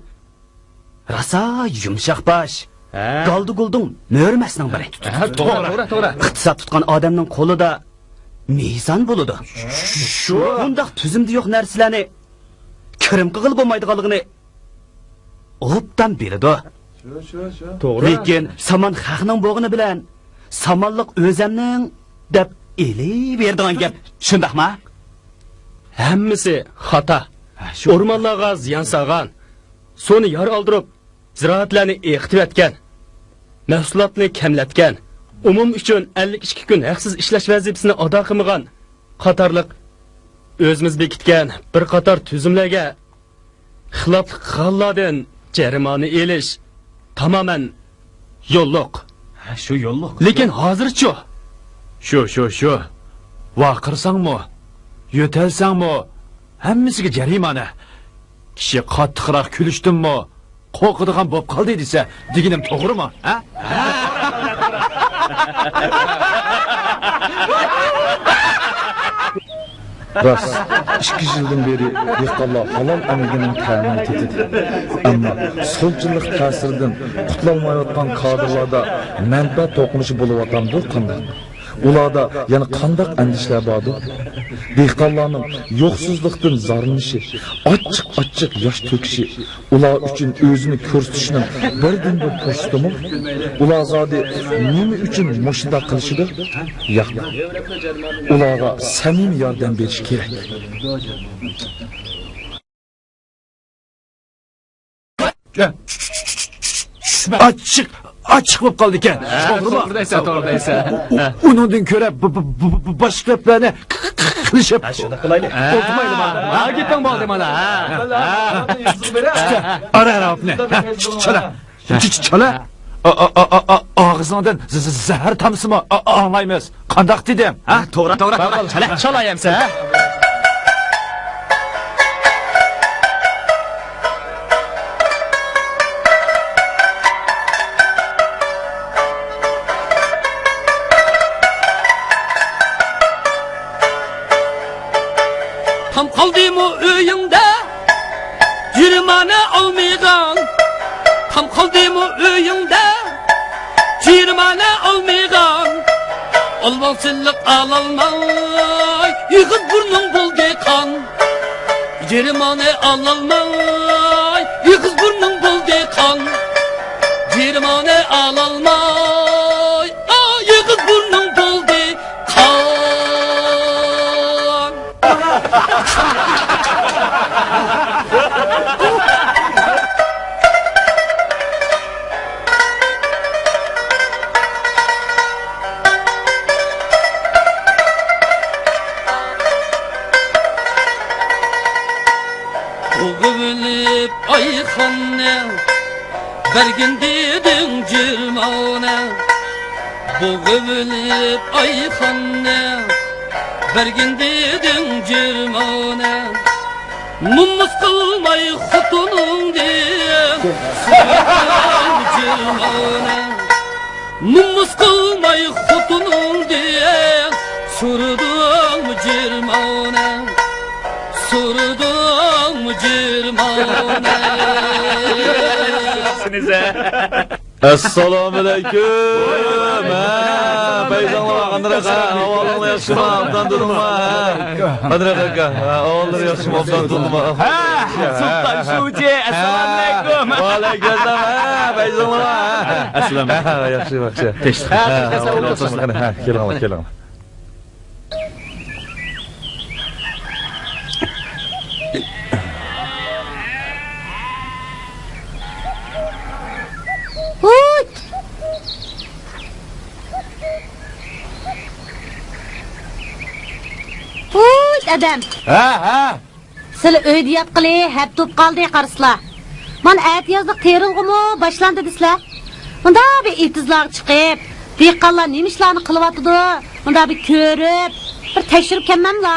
راسا يۇمشاق باش. ھە. گالدىگۇلدۇڭ مۆرىمەسنىڭ بىرى. ھە، توغرا، توغرا، توغرا. ئىقتىساد تۇتقان ئادەمنىڭ قولىدا مىزان بولىدۇ. شۇ. بۇنداق تۈزۈمدە يوق نەرسىلەرنى كىرىم قىلغىلى بولمايدىغانلىقىنى ئوبدان بىلىدۇ. شۇ، شۇ، شۇ. توغرا. لېكىن سامان خەقنىڭ بولغىنى بىلەن، سامانلىق ئۆزەمنىڭ دەپ ئېلىۋېرىدىغان گەپ. شۇنداقما؟ ھەممىسى خاتا. ھە، شۇ. ئورمانلارغا زىيان سالغان، سۇنى يار ئالدۇرۇپ، زىرائەتلەرنى ئېقىتىۋەتكەن، مەھسۇلاتنى كەملەتكەن، ئومۇم ئۈچۈن ئەللىك ئىككى كۈن ھەقسىز ئىشلەش ۋەزىپىسىنى ئادا قىلمىغان قاتارلىق ئۆزىمىز بېكىتكەن بىر قاتار تۈزۈملەرگە خىلاپلىق قىلغانلاردىن جەرىمانە ئېلىش تامامەن يوللۇق. ھە، شۇ يوللۇق. لېكىن ھازىرچۇ؟ شۇ، شۇ، شۇ. ۋارقىرىساڭمۇ، يۆتەلسەڭمۇ، ھەممىسىگە جەرىمانە. كىشى قاتتىقراق كۈلۈشتىنمۇ قورقىدىغان بولۇپ قالدى دېسە، دېگىنىم توغرىمۇ؟ ھە؟ راست، ئىككى يىلدىن بېرى دېھقانلار ھالال ئەمگىنىڭ تەمىنى تېتىدى. ئەمما سولچىللىق تەسىرىدىن قۇتۇلالمايۋاتقان كادىرلاردا مەنپەئەت توقۇنۇشى بولۇۋاتامدۇ قانداق؟ ئۇلاردا يەنە قانداق ئەندىشىلەر باردۇ؟ دېھقانلارنىڭ يوقسۇزلۇقتىن زارلىنىشى، ئاچچىق-ئاچچىق ياش تۆكۈشى، ئۇلار ئۈچۈن ئۆزىنى كۆرسىتىشنىڭ بىردىنبىر پۇرسىتىمۇ؟ ئۇلار زادى نېمە ئۈچۈن مۇشۇنداق قىلىشىدۇ؟ ياق. ئۇلارغا سەمىمىي ياردەم بېرىش كېرەك. ئاچچىق، ئاچچىق بولۇپ قالدىكەن. ھە، توغرىمۇ؟ توغرا دەيسەن، توغرا دەيسەن. ئۇ-، ئۇ-، ئۇنىڭدىن كۆرە ب-، ب-، ب-، ب-، باشقا گەپلەرنى قىلىشىپ. ھە، شۇنداق قىلايلى. ئولتۇرمايلى مانا. ھە، گېپىڭ بولدى مانا. ھە، ھە. ئارا، ئارا، ئاپنى. ھە، چالا. چالا. ئا-، ئا-، ئا-، ئا-، ئا-، ئاغزىڭدىن ز-، ز-، زەھەر تامسىمۇ ئا-، ئا-، ئاڭلايمىز. قانداق دېدىم؟ ھە؟ توغرا، توغرا، توغرا. چالا. چالا ئەمسە، ھە؟ تام قالدىمۇ ئۆيۈڭدە جىرمانە ئالمىغان؟ تام قالدىمۇ ئۆيۈڭدە جىرمانە ئالمىغان؟ ئالۋاڭچىلىق ئالالماي، ئېغىز بۇرنۇڭ بولدى قان. جىرمانە ئالالماي، ئېغىز بۇرنۇڭ بولدى قان. جىرمانە ئالالماي، ئا، ئېغىز بۇرنۇڭ بولدى قان. بوغۇۋېلىپ ئايخاننى، بەرگىن دېدىڭ جىرمانە. بوغۇۋېلىپ ئايخاننى، بەرگىن دېدىڭ جىرمانە. نومۇس قىلماي خوتۇنۇڭدىن سورىدىڭ جىرمانە. نومۇس قىلماي خوتۇنۇڭدىن سورىدىڭ جىرمانە. سورىدىڭ جىرمانە. ئەسسالامۇئەلەيكۇم. ھە، پەيزاڭلار، قانداق، ھە، ئەھۋالىڭلار ياخشىمۇ؟ ئوبدان تۇردۇڭمۇ؟ ھە. قانداق، ئاكا؟ ھە، ئەھۋاللىرى ياخشىمۇ؟ ئوبدان تۇردۇڭمۇ؟ ھە، سۇلتان شۇجى، ئەسسالامۇئەلەيكۇم. ۋەئەلەيكۇم ئەسسالام. ھە، پەيزاڭلار. ھە، ياخشى، ياخشى. تىنچلىق. ھە، ھە، كېلىڭلار، كېلىڭلار. ھۇيت! ھۇيت، ئادەم! ھە، ھە! سىلە ئۆيدە ياتقىلى ھەپتە بولۇپ قالدى قارىسىلا. مانا ئەتىيازلىق تېرىلغۇمۇ باشلاندى دېسىلە. مۇنداق بىر ئېتىزلارغا چىقىپ، دېھقانلار نېمە ئىشلارنى قىلىۋاتىدۇ، مۇنداق بىر كۆرۈپ، بىر تەكشۈرۈپ كەلمەملا؟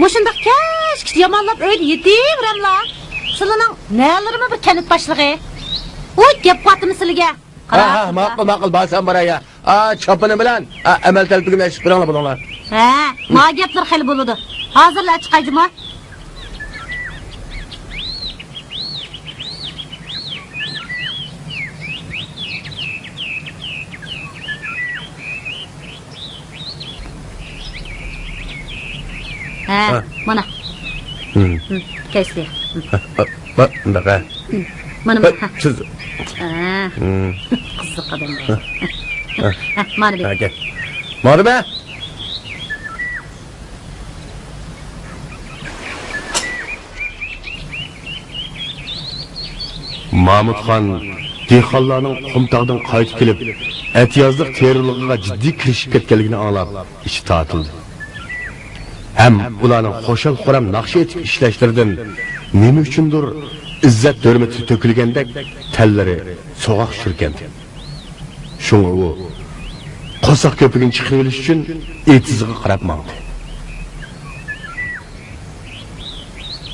مۇشۇنداق كەچكىچە يامانلاپ ئۆيدە يېتىۋېرەملا؟ سىلىنىڭ نەلىرىمۇ بىر كەنت باشلىقى. ئۇ گەپ قىلىۋاتىمەن سىلىگە. ھە، ھە، ماقۇل، ماقۇل، بارسام باراي يا. ئا، چاپىنىم بىلەن، ئا، ئەمەل تەلىپىگە مەشىق بېرىڭلار بۇنىڭلار. ھە، ما گەپلەر خېلى بولىدۇ. ھازىرلا چىقاي جۇمۇ. ھە، ھە. مانا. ھىم. ھىم، كەچتى. ھىم. ھە، ھە، ما-، مۇنداق، ھە. ھىم، مانا، ھە، مانا. سىز. ھە. ھىم. قىزىق ئادەم. ھە. ھە، مانا بىر. ھە، كەل. مانا بىر. مامۇتخان دېھقانلارنىڭ قۇمتاغدىن قايتىپ كېلىپ، ئەتىيازلىق تېرىلغۇغا جىددىي كىرىشىپ كەتكەنلىكىنى ئاڭلاپ، ئىچى تارتىلدى. ھەم ئۇلارنىڭ خۇشال-خۇرام ناخشا ئېيتىپ ئىشلەشلىرىدىن نېمە ئۈچۈندۇر ئىززەت-ھۆرمىتى تۆكۈلگەندەك تەنلىرى سوغۇق چۈشۈركەنتى. شۇڭا ئۇ قورساق كۆپۈكىنى چىقىرىۋېلىش ئۈچۈن ئېتىزغا قاراپ ماڭدى.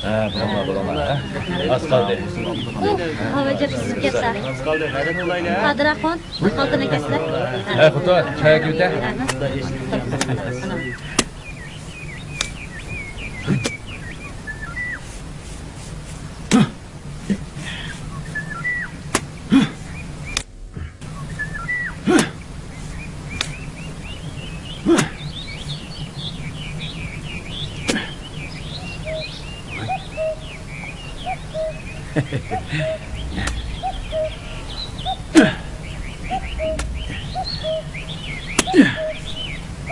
ھە، بولۇڭلار، بولۇڭلار، ھە. ئاز قالدى. ھاۋا جىق سۈزۈپ كەتسە. قادىر ئاخۇن، قالتىنى كەتسە. ھە، خوتۇن، چاي كۆتە.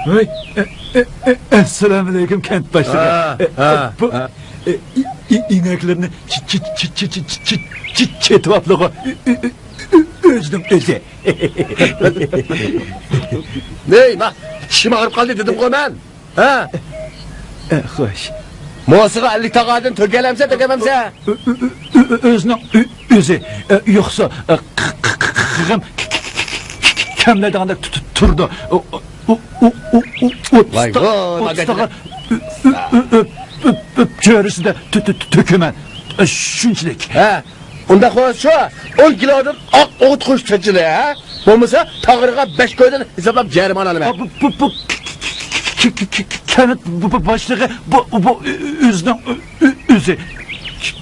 ۋەي، ئە، ئە، ئە، ئەسسالامۇئەلەيكۇم، كەنت باشلىقى. ھا، ئە، ھا، بۇ، ھا. ئە، ئى-، ئى-، ئى-، ئىنەكلىرىنى چ-، چ-، چېتىۋاپلىغۇ. ئۆ-، ئۆ-، ئۆ-، ئۆ-، ئۆزىنىڭ ئۆزى. نەي، ما، چىشىم ئاغرىپ قالدى دېدىمغۇ مەن. ھە؟ ئە، خوش. موسىغا ئەللىك تاغاردىن تۆكەلەمسە، تۆكەلمەمسە؟ ئۆ-، ئۆ-، ئۆ-، ئۆ-، ئۆزىنىڭ ئۆ-، ئۆزى. ئە، يوقسا، ئە، ق-، ق-، ق-، قىغىم ك-، ك-، ك-، ك-، كەملەيدىغاندەك تۇ-، تۇ-، تۇرىدۇ. ئۇ، ئۇ، ئۇ، ئوتتۇز ۋاي، تاغار، ۋاي، ئوتتۇز تاغار ئۆ-، ئۆ-، ئۆ-، ئۆپ، ئۆپ، ئۆپ، چۆرىسىدە تۆ-، تۆ-، تۆ-، تۆكىمەن. ئە، شۇنچىلىك. ھە. ئۇنداق بولسا شۇ ئون كىلودىن ئاق ئوغۇت قوشۇپ چاچىلى، ھە؟ بولمىسا تاغىرىغا بەش كويدىن ھېسابلاپ جەرىمانە ئالىمەن. بۇ، بۇ، بۇ، ك-، ك-، ك-، ك-، ك-، كەنت بۇ، بۇ باشلىقى، بۇ، بۇ ئۆ-، ئۆزىنىڭ ئۆ-، ئۆ-، ئۆزى. ك-،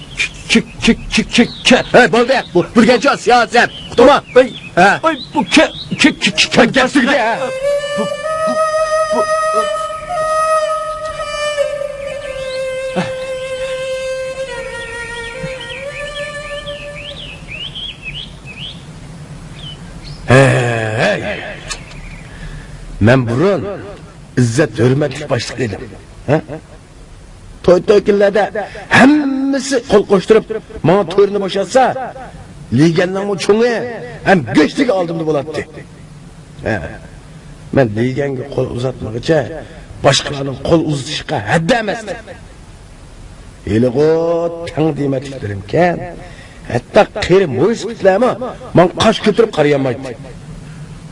ك-، ك-، ك-، ك-، ك-، ك-، ھەي، بولدى. بۇ، بىرگەنچە سىياسەت. ئۇقتۇڭمۇ؟ ھەي، ھە. ھەي، بۇ كە-، كە-، كە-، كە-، كەنت باشلىقى. بۇ، بۇ، بۇ، ھەي! مەن بۇرۇن ئىززەت-ھۆرمەتلىك باشلىق ئىدىم. ھە؟ توي-توي كۈنلەردە ھەممىسى قول قوشتۇرۇپ، ماڭا تۆرنى بوشاتسا، لىگەننىڭمۇ چوڭى ھەم گۆشلۈكى ئالدىمدا بولاتتى. ھە. مەن لىگەنگە قول ئۇزاتمىغۇچە، باشقىلارنىڭ قول ئۇزىتىشىغا ھەددى ئەمەستى. ھېلىغۇ تەڭ دېمەتلىكلىرىمكەن، ھەتتا قېرى مويسىپىتلەرمۇ ماڭا قاش كۆتۈرۈپ قارىيالمايتتى.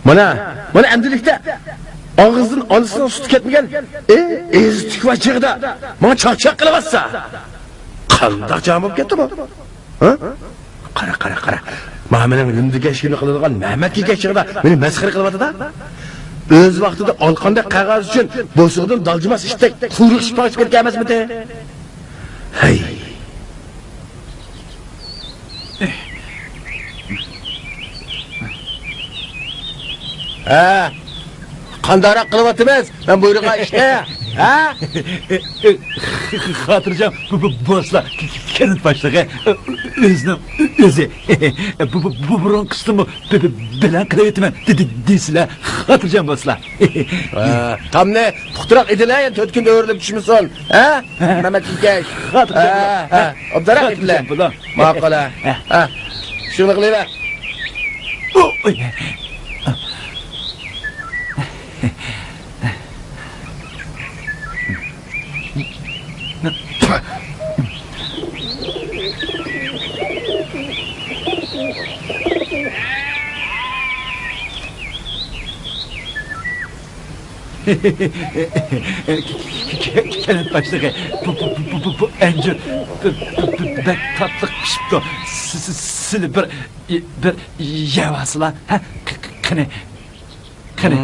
مانا، مانا ئەمدىلىكتە ئاغزىدىن ئانىسىنىڭ سۈتى كەتمىگەن، ئى، ئېزىز تۈكۋاي چېغىدا ماڭا چاقچاق قىلىۋاتسا، قانداق جان بولۇپ كەتتى بۇ؟ ھە؟ قارا، قارا، قارا. مانا مېنىڭ يۇمدىكەشلىكىمنى قىلىدىغان مەمەتكە كەچ چېغىدا مېنى مەسخىرە قىلىۋاتىدۇ. ئۆز ۋاقتىدا ئالقاندەك قەغەز ئۈچۈن بوسۇغىدىن دالجىماس ئىتتەك قۇيرۇق شىپاڭ چىقىپ كەتكەن ئەمەسمىدى؟ ھەي. ھە، قانداقراق قىلىۋاتىمىز؟ مەن بۇيرۇغان ئىشنى، ھە؟ خاتىرجەم بۇ، بۇ، بولسىلا، كەنت باشلىقى ئۆزىنىڭ ئۆزى. بۇ، بۇ، بۇ بۇرۇنقىسىنىمۇ بىلەن قىلىۋېتىمەن دېدى دېسىلە، خاتىرجەم بولسىلا. ھە، تامنى پۇختىراق ئېدىلە، يەنە تۆت كۈن ئۆرۈلۈپ چۈشمىسۇن. ھە؟ مەمەت ئىكەي. خاتىرجەم ھە، بولۇڭ. ھە، ئوبدانراق ئېدىلە. خاتىرجەم بولۇڭ. ماقۇل، ھە. ھە. ھە. شۇنى قىلىۋەر. ئۇي. كەنت باشلىقى، بۇ، بۇ، بۇ ئەنجۈر بەك تاتلىق پىشىپتۇ. سىلى بىر، بىر يەۋالسىلا، ھە؟ قېنى، قېنى،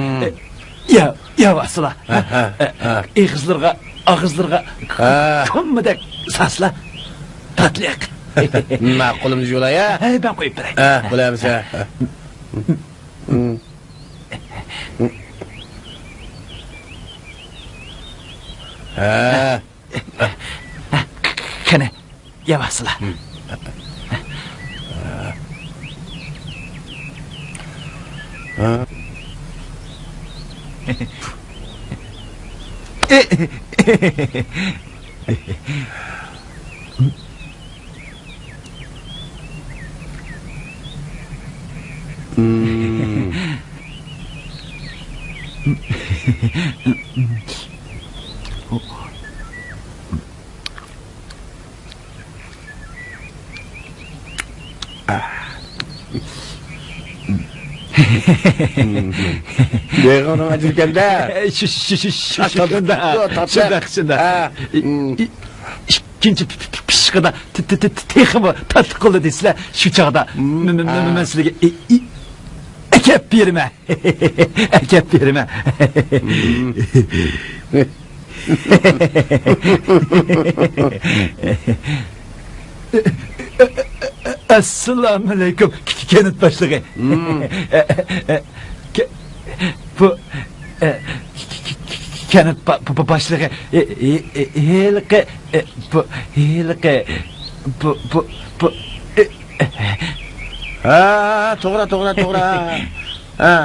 يەۋالسىلا، ھە؟ ئېغىزلىرىغا، ئاغىزلىرىغا كۇممىدەك ساسلا، تاتلىق. ماقۇلۇم جۇلايا. ھەي، مەن قويۇپ بېرەي. ھە، بولامسە. ھە. قېنى، يەۋالسىلا. بېغىڭنىڭ ئەجرىكەندە. شۇ، شۇ، شۇ، شۇ، شۇ، شۇنداق، شۇنداق، شۇنداق. ھە. ئىككىنچى چىقىدا تېخىمۇ تاتلىق قىلدى دېسىلە، شۇ چاغدا مەن سىلىگە ئەكەپ بېرىمەن. ئەكەپ بېرىمەن. ئەسسالامۇئەلەيكۇم، كەنت باشلىقى. بۇ، ئە، كەنت باشلىقى، ھېلىقى، بۇ، ھېلىقى، بۇ، بۇ، بۇ. ھە، توغرا، توغرا، توغرا. ھە.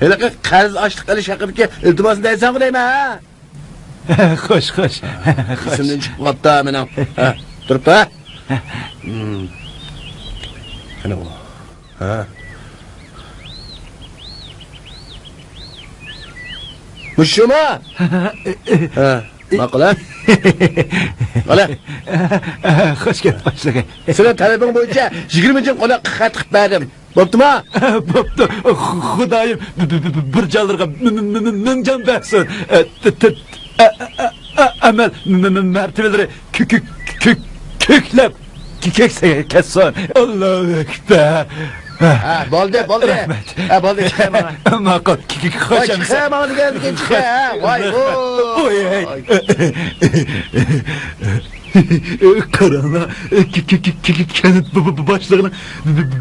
ھېلىقى قەرز ئاشلىق ئېلىش ھەققىدىكى ئىلتىماسنى دەيسەنغۇ دەيمەن، ھە؟ خوش، خوش. ئېسىمدىن چىقىپ قاپتۇ مېنىڭ. ھە، تۇرۇپتۇ، ھە؟ قېنى ئۇ؟ ھە؟ مۇشۇمۇ؟ ھە، ماقۇل، ھە؟ قالا. خوش كەنت باشلىقى. سېنىڭ تەلىپىڭ بويىچە يىگىرمە جىڭ قوناققا خەت قىلىپ بەردىم. بوپتۇما؟ بوپتۇ. خۇدايىم بىر جانلىرىغا مىڭ جان بەرسۇن. ئەمەل مەرتىۋىلىرى كۆكلەپ كۆكسە كەتسۇن. ئاللاھۇ ئەكبەر. ھە، بولدى، بولدى. رەھمەت. ھە، بولدى، چىقە ماڭا. ماقۇل. خوش ئەمىسە. چىقە ماڭا دېگەندىكىن چىقە، ھە. ۋاي، ۋاي. قاراڭلار، كەنت باشلىقىنىڭ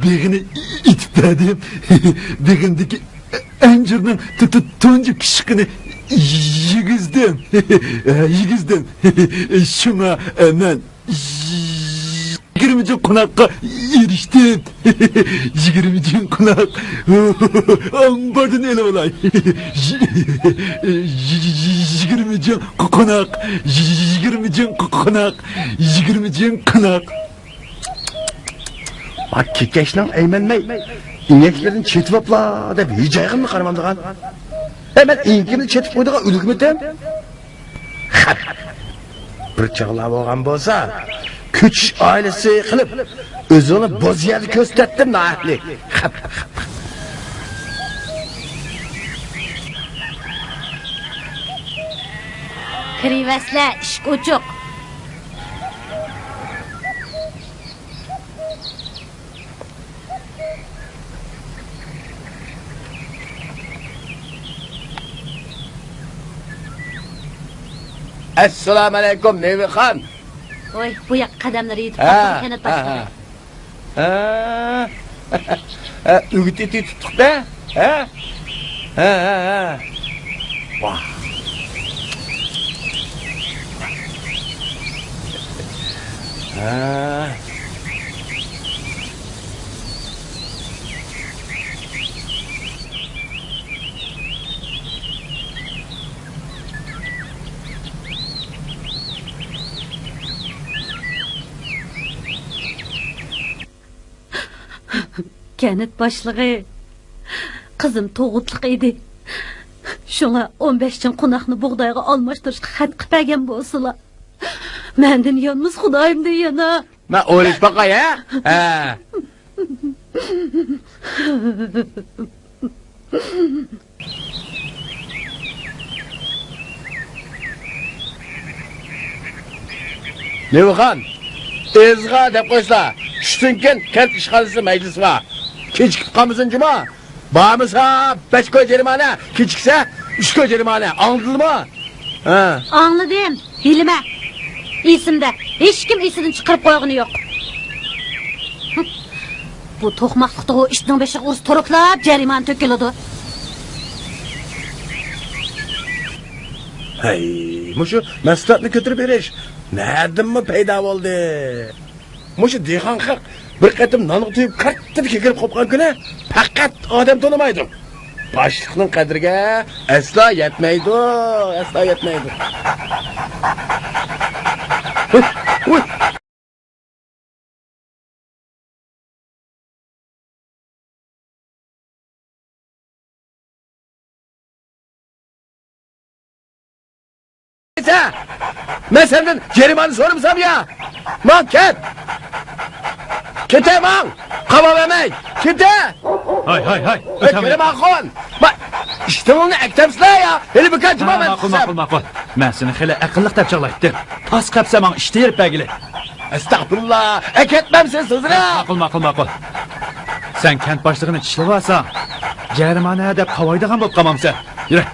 بېغىنى ئېتىپ بەردىم. بېغىندىكى ئەنجۈرنىڭ تۇنجى پىششىقىنى يېگۈزدۈم. يېگۈزدۈم. شۇڭا مەن يىگىرمە جىڭ قوناققا ئېرىشتىم. يىگىرمە جىڭ قوناق. ئامباردىن ئېلىۋالاي. يىگىرمە جىڭ قوناق. يىگىرمە جىڭ قوناق. يىگىرمە جىڭ قوناق. ھا، كېكەچنىڭ ئەيمەنمەي ئىنەكلىرىنى چېتىۋاپلا دەپ ھىجايغىنىمنى قارىمامدىغان. ھە، مەن ئىنىكىمنى چېتىپ قويىدىغان ئۆلۈكمىتىم؟ بىر چاغلار بولغان بولسا، كۆچۈش ئائىلىسى قىلىپ، ئۆزۈڭنى بوز يەردە كۆرسىتەتتىم، ناھەقلىك. كىرىۋەرسىلە، ئىشىك ئوچۇق. ئەسسالامۇئەلەيكۇم، نېۋىخان. ۋوي، بۇ ياققا قەدەملىرى يېتىپ قاپتۇ، كەنت باشلىقى. ھە. ھە، ئۆگىتىپ تۇتتۇق-دە. ھە؟ ھە، ھە، ھە. ۋاھ. ھە. كەنت باشلىقى، قىزىم تۇغۇتلۇق ئىدى. شۇڭا ئون بەش چىڭ قوناقنى بۇغدايغا ئالماشتۇرۇشقا خەت قىلىپ بەرگەن بولسىلا، مەندىن يانمىسا خۇدايىمدىن يانا. مەن ئويلىشىپ باقاي، ھە؟ ھە. نېۋىخان، ئېزىغا دەپ قويسىلا، چۈشتىن كېيىن كەنت ئىشخانىسىدا مەجلىس بار. كېچىكىپ قالمىسۇن جۇما. بارمىسا بەش كوي جەرىمانە، كېچىكسە ئۈچ كوي جەرىمانە. ئاڭلىدىڭمۇ؟ ھە. ئاڭلىدىم، ھېلىمە. ئېسىمدە. ھېچكىم ئېسىدىن چىقىرىپ قويغىنى يوق. بۇ توقماقلىقتىغۇ ئىتنىڭ بېشىغا ئۇرسا تۇرۇپلا جەرىمانە تۆكۈلىدۇ. ھەي، مۇشۇ مەھسۇلاتنى كۆتۈرۈپ بېرىش نەدىنمۇ پەيدا بولدى؟ مۇشۇ دېھقان خەق بىر قېتىم نانغا تويۇپ كارتىدىن كېكىرىپ قوپقان كۈنى پەقەت ئادەم تونۇمايدۇ. باشلىقنىڭ قەدرىگە ئەسلا يەتمەيدۇ، ئەسلا يەتمەيدۇ. ھۇي، ھۇي. مەن سەندىن جەرىمانە سورىمىسام يا؟ ماڭ كەت! كېتە ماڭ! قاۋا بەرمەي! كېتە! ھاي، ھاي، ھاي! ئۆتەمەن. كېرىم ئاخۇن! ما، ئىشتىنىڭنى ئەكتەمسىلە يا! ھېلى بىكار جۇما مەن ماقۇل، ماقۇل، ماقۇل. مەن سېنى خېلى ئەقىللىق دەپ چاغلايتتىم. تاس قەپسە ماڭا ئىشتە يېرىپ بەرگىلى. ئەستەغپۇرۇللا، ئەكەتمەمسەن سۆزىنى؟ ماقۇل، ماقۇل، ماقۇل. سەن كەنت باشلىقىنى چىشلىۋالساڭ، جەرىمانە دەپ قاۋايدىغان بولۇپ قالمامسەن؟ يۈرە.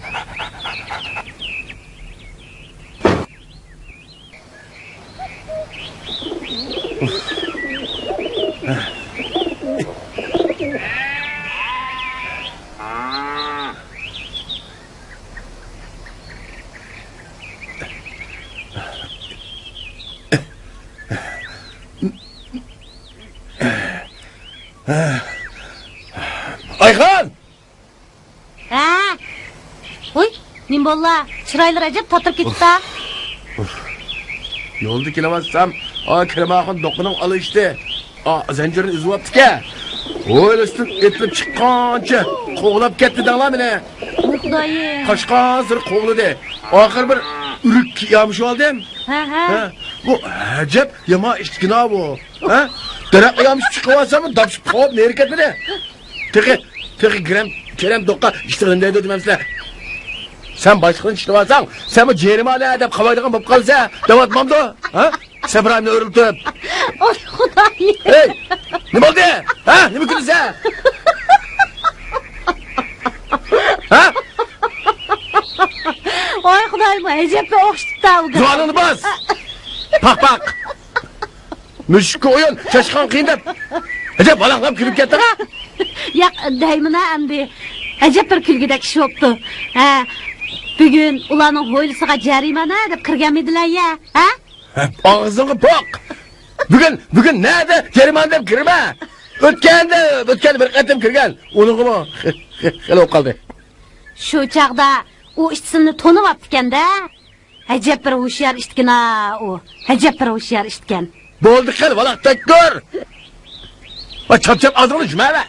ئايخان! ھە؟ ھوي، نېمە بوللا؟ چىرايلىرى ئەجەب تاتىرىپ كېتىپتا. يولدا كېلىۋاتسام، ئا، كىرماخۇن دوقىنىڭ ئالىشتى. ئا، زەنجىرىنى ئۈزۈۋاپتىكەن. ھويلىسىدىن ئېتىلىپ چىققانچە قوغلاپ كەتتى دەڭلا مېنى. ۋاي خۇدايىم. قاچقانسېرى قوغلىدى. ئاخىرى بىر ئۆرۈك يامىشىۋالدىم. ھە، ھە. ھە، بۇ ئەجەب يامان ئىتكىنا بۇ. ھە؟ دەرەخ يامىشىپ چىقىۋالساممۇ داپشىپ قوپ نېرى كەتمىدى. تېخى، تېخى گىرەم، كېرەم دوققا ئىشتىغىنى دەيدۇ دېمەمسىلەر. سەن باشلىقنى چىشلىۋالساڭ، سەنمۇ جەرىمانە دەپ قاۋايدىغان بولۇپ قالىسەن، دەۋاتمامدۇ؟ ھە؟ سەبرايىمنى ئۆرۈلتۈپ. ئوي خۇدايىم. ھەي! نېمە بولدى؟ ھە؟ نېمە كۈلىسەن؟ ھە؟ ئوي خۇدايىم، ئەجەبكە ئوخشىتىپتا ئۇ گەپ. زۇۋانىڭنى باس! پاق، پاق! مۈشۈككە ئويۇن، چاشقان قىيىن دەپ. ئەجەب، ۋالاقلاپ كۈلۈپ كەتتىڭ ھە؟ ياق، دەيمىنا ئەمدى. ئەجەب بىر كۈلگۈدەك ئىش بوپتۇ. ھە، بۈگۈن ئۇلارنىڭ ھويلىسىغا جەرىمانە دەپ كىرگەنمىدىلەر يا؟ ھە؟ ھە، ئاغزىڭغا پوق! بۈگۈن، بۈگۈن نەدە جەرىمانە دەپ كىرمە! ئۆتكەندە، ئۆتكەندە بىر قېتىم كىرگەن. ئۇنىڭغىمۇ خېلى بولۇپ قالدى. شۇ چاغدا ئۇ ئىسىمنى تونۇۋاپتىكەن-دە. ئەجەب بىر ھوشيار ئىتكىنا ئۇ. ئەجەب بىر ھوشيار ئىتكەن. بولدى قىل، ۋالاق تەككۈر! ۋە چاپ-چاپ ئاغزىڭنى جۈمەۋە!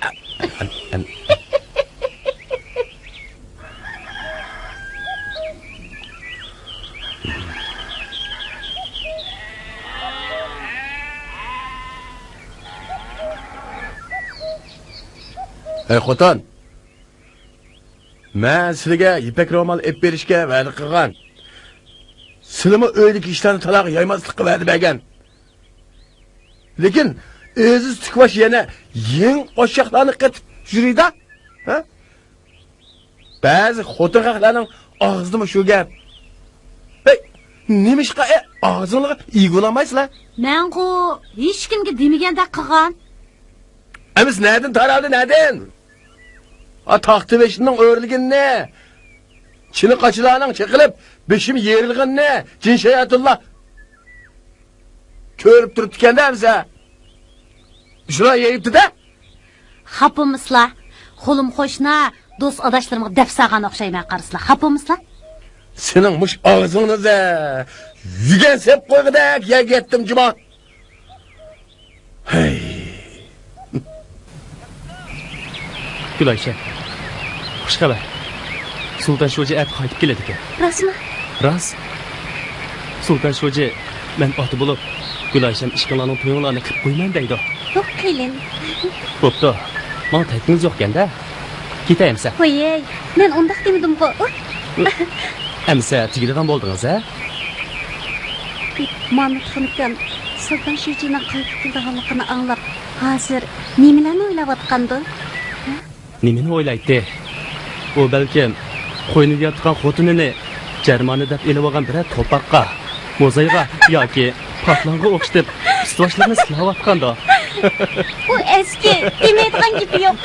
ھەي خوتۇن! مەن سىلىگە يىپەك رومال ئېلىپ بېرىشكە ۋەدە قىلغان. سىلىمۇ ئۆيدىكى ئىشلارنى تالاغا يايماسلىققا ۋەدە بەرگەن. لېكىن ئېزىز تۈكباش يەنە يېڭى ئوشاقلارنى قېتىپ يۈرىدۇ. ھە؟ بەزى خوتۇن خەقلەرنىڭ ئاغزىدىمۇ شۇ گەپ. ھەي، نېمىشقا، ئە، ئاغزىڭلارغا ئىگە بولالمايسىلەر؟ مەنغۇ ھېچكىمگە دېمىگەندەك قىلغان. ئەمىسە نەدىن تارالدى، نەدىن؟ ئا، تاختا بېشىمنىڭ ئۆرۈلگىنىنى، چىنە قاچىلارنىڭ چېقىلىپ، بېشىم يېرىلغىنىنى جىن شاياتۇنلار كۆرۈپ تۇرۇپتىكەن-دە ئەمىسە. شۇلار يېيىپتۇ-دە. خاپا بولمىسىلا، خولۇم قوشنا، دوست ئاداشلىرىمغا دەپ سالغان ئوخشايمەن قارىسىلا. خاپا بولمىسىلا. سېنىڭ مۇشۇ ئاغزىڭنى-دە يۈگەن سېلىپ قويغۇدەك يەرگە يەتتىم جۇما. ھەي. گۈلئايشەم، خۇش خەۋەر. سۇلتان شۇجى ئەتە قايتىپ كېلىدىكەن. راستمۇ؟ راست. سۇلتان شۇجى، مەن ئاتا بولۇپ، گۈلئايشەم ئىككىڭلارنىڭ تويۇڭلارنى قىلىپ قويىمەن دەيدۇ. يوق، قېلىن. بوپتۇ. ماڭا تەكلىپىڭىز يوقكەن-دە. كېتەي ئەمىسە. ھويەي، مەن ئۇنداق دېمىدىمغۇ. ئەمىسە تېگىدىغان بولدىڭىز ھە؟ مامۇت خۇنۇكام سۇلتان شۇجىنىڭ قايتىپ كېلىدىغانلىقىنى ئاڭلاپ، ھازىر نېمىلەرنى ئويلاۋاتقاندۇ؟ نېمىنى ئويلايتتى؟ ئۇ بەلكىم قوينىدا ياتقان خوتۇنىنى جەرمانە دەپ ئېلىۋالغان بىرەر توپاققا، موزايغا ياكى پاتلانغا ئوخشىتىپ ئۈستى-باشلىرىنى سىلاۋاتقاندۇ. ئۇ ئەسكى، دېمەيدىغان گېپى يوق.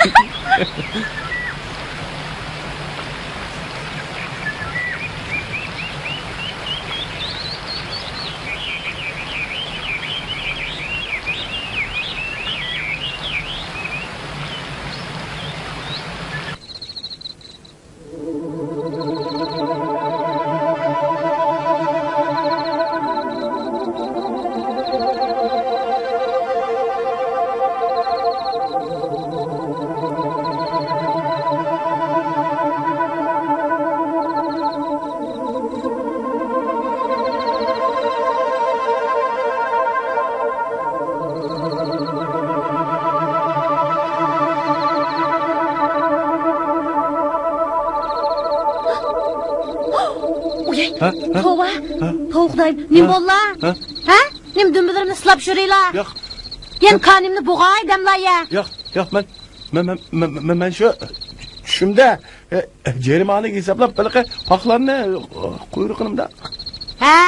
ئۇي، ھە؟ ھە؟ توۋا. ھە؟ توۋا خۇدايىم، نېمە ھە؟ بوللا؟ ھە؟ ھە؟ دۈمبىلىرىمنى سىلاپ يۈرۈيلا. ياق. يەنە كانىمنى بوغاي دەملا يە. ياق، ياق، مەن، مەن، مەن، مەن، مەن، مەن شۇ چۈشۈمدە، ئە، جەرىمانىگە ھېسابلاپ ھېلىقى پاخلارنى قۇيرۇقىنىمدا. ھە،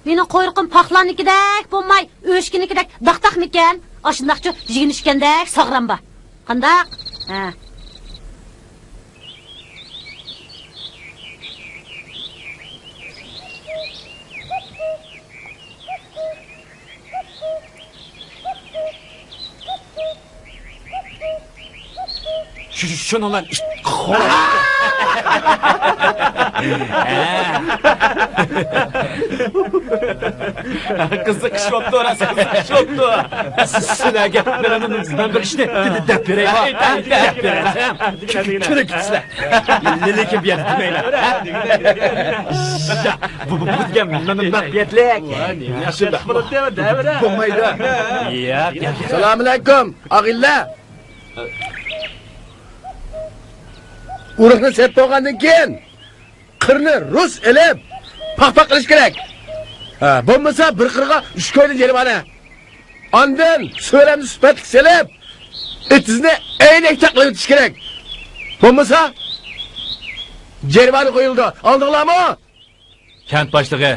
مېنىڭ قۇيرۇقۇم پاخلارنىڭكىدەك بولماي، ئۆچكىنىڭكىدەك داقداقمىكەن؟ ئاشۇنداقچۇ يېگىن ئىچكەندەك ساغرام بار. قانداق؟ ھە. شۇ، شۇ، شۇنىڭ بىلەن ئىت قورقۇپ. قىزىقىش بوپتۇ، راست قىزىقىش بوپتۇ. سىلەرگە مەن، مەن، مەن بىر ئىشنى دەپ بېرەي. دەپ بېرەي. كۈلۈپ كېتىسىلەر. لېكىن بۇ يەردە دېمەيلى. بۇ، بۇ، بۇ دېگەن مۇنداق بەتلىك. بولمايدۇ. ياق، ياق. سالامۇئەلەيكۇم، ئاغىنىلەر. ئۇرۇقنى سېلىپ بولغاندىن كېيىن، قىرنى رۇس ئېلىپ، پاخپاق قىلىش كېرەك. ھە، بولمىسا بىر قىرغا ئۈچ كويدىن جەرىمانە. ئاندىن سۆرەمنى سۈپەتلىك سېلىپ، ئېتىزنى ئەينەك تاقلىۋېتىش كېرەك. بولمىسا جەرىمانە قويۇلىدۇ. ئاڭلىدىڭلارمۇ؟ كەنت باشلىقى،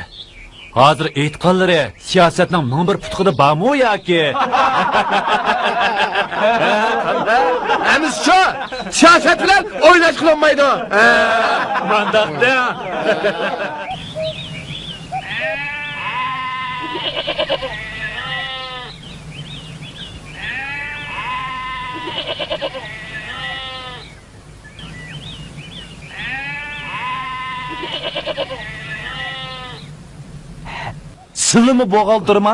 ھازىر ئېيتقانلىرى سىياسەتنىڭ مىڭ بىر پۇتىقىدا بارمۇ ياكى؟ ئەمىسە شۇ، سىياسەت بىلەن ئويناش قىلىنمايدۇ. ھە. مانداق دەڭ. سىلىمۇ بوغالتىرما؟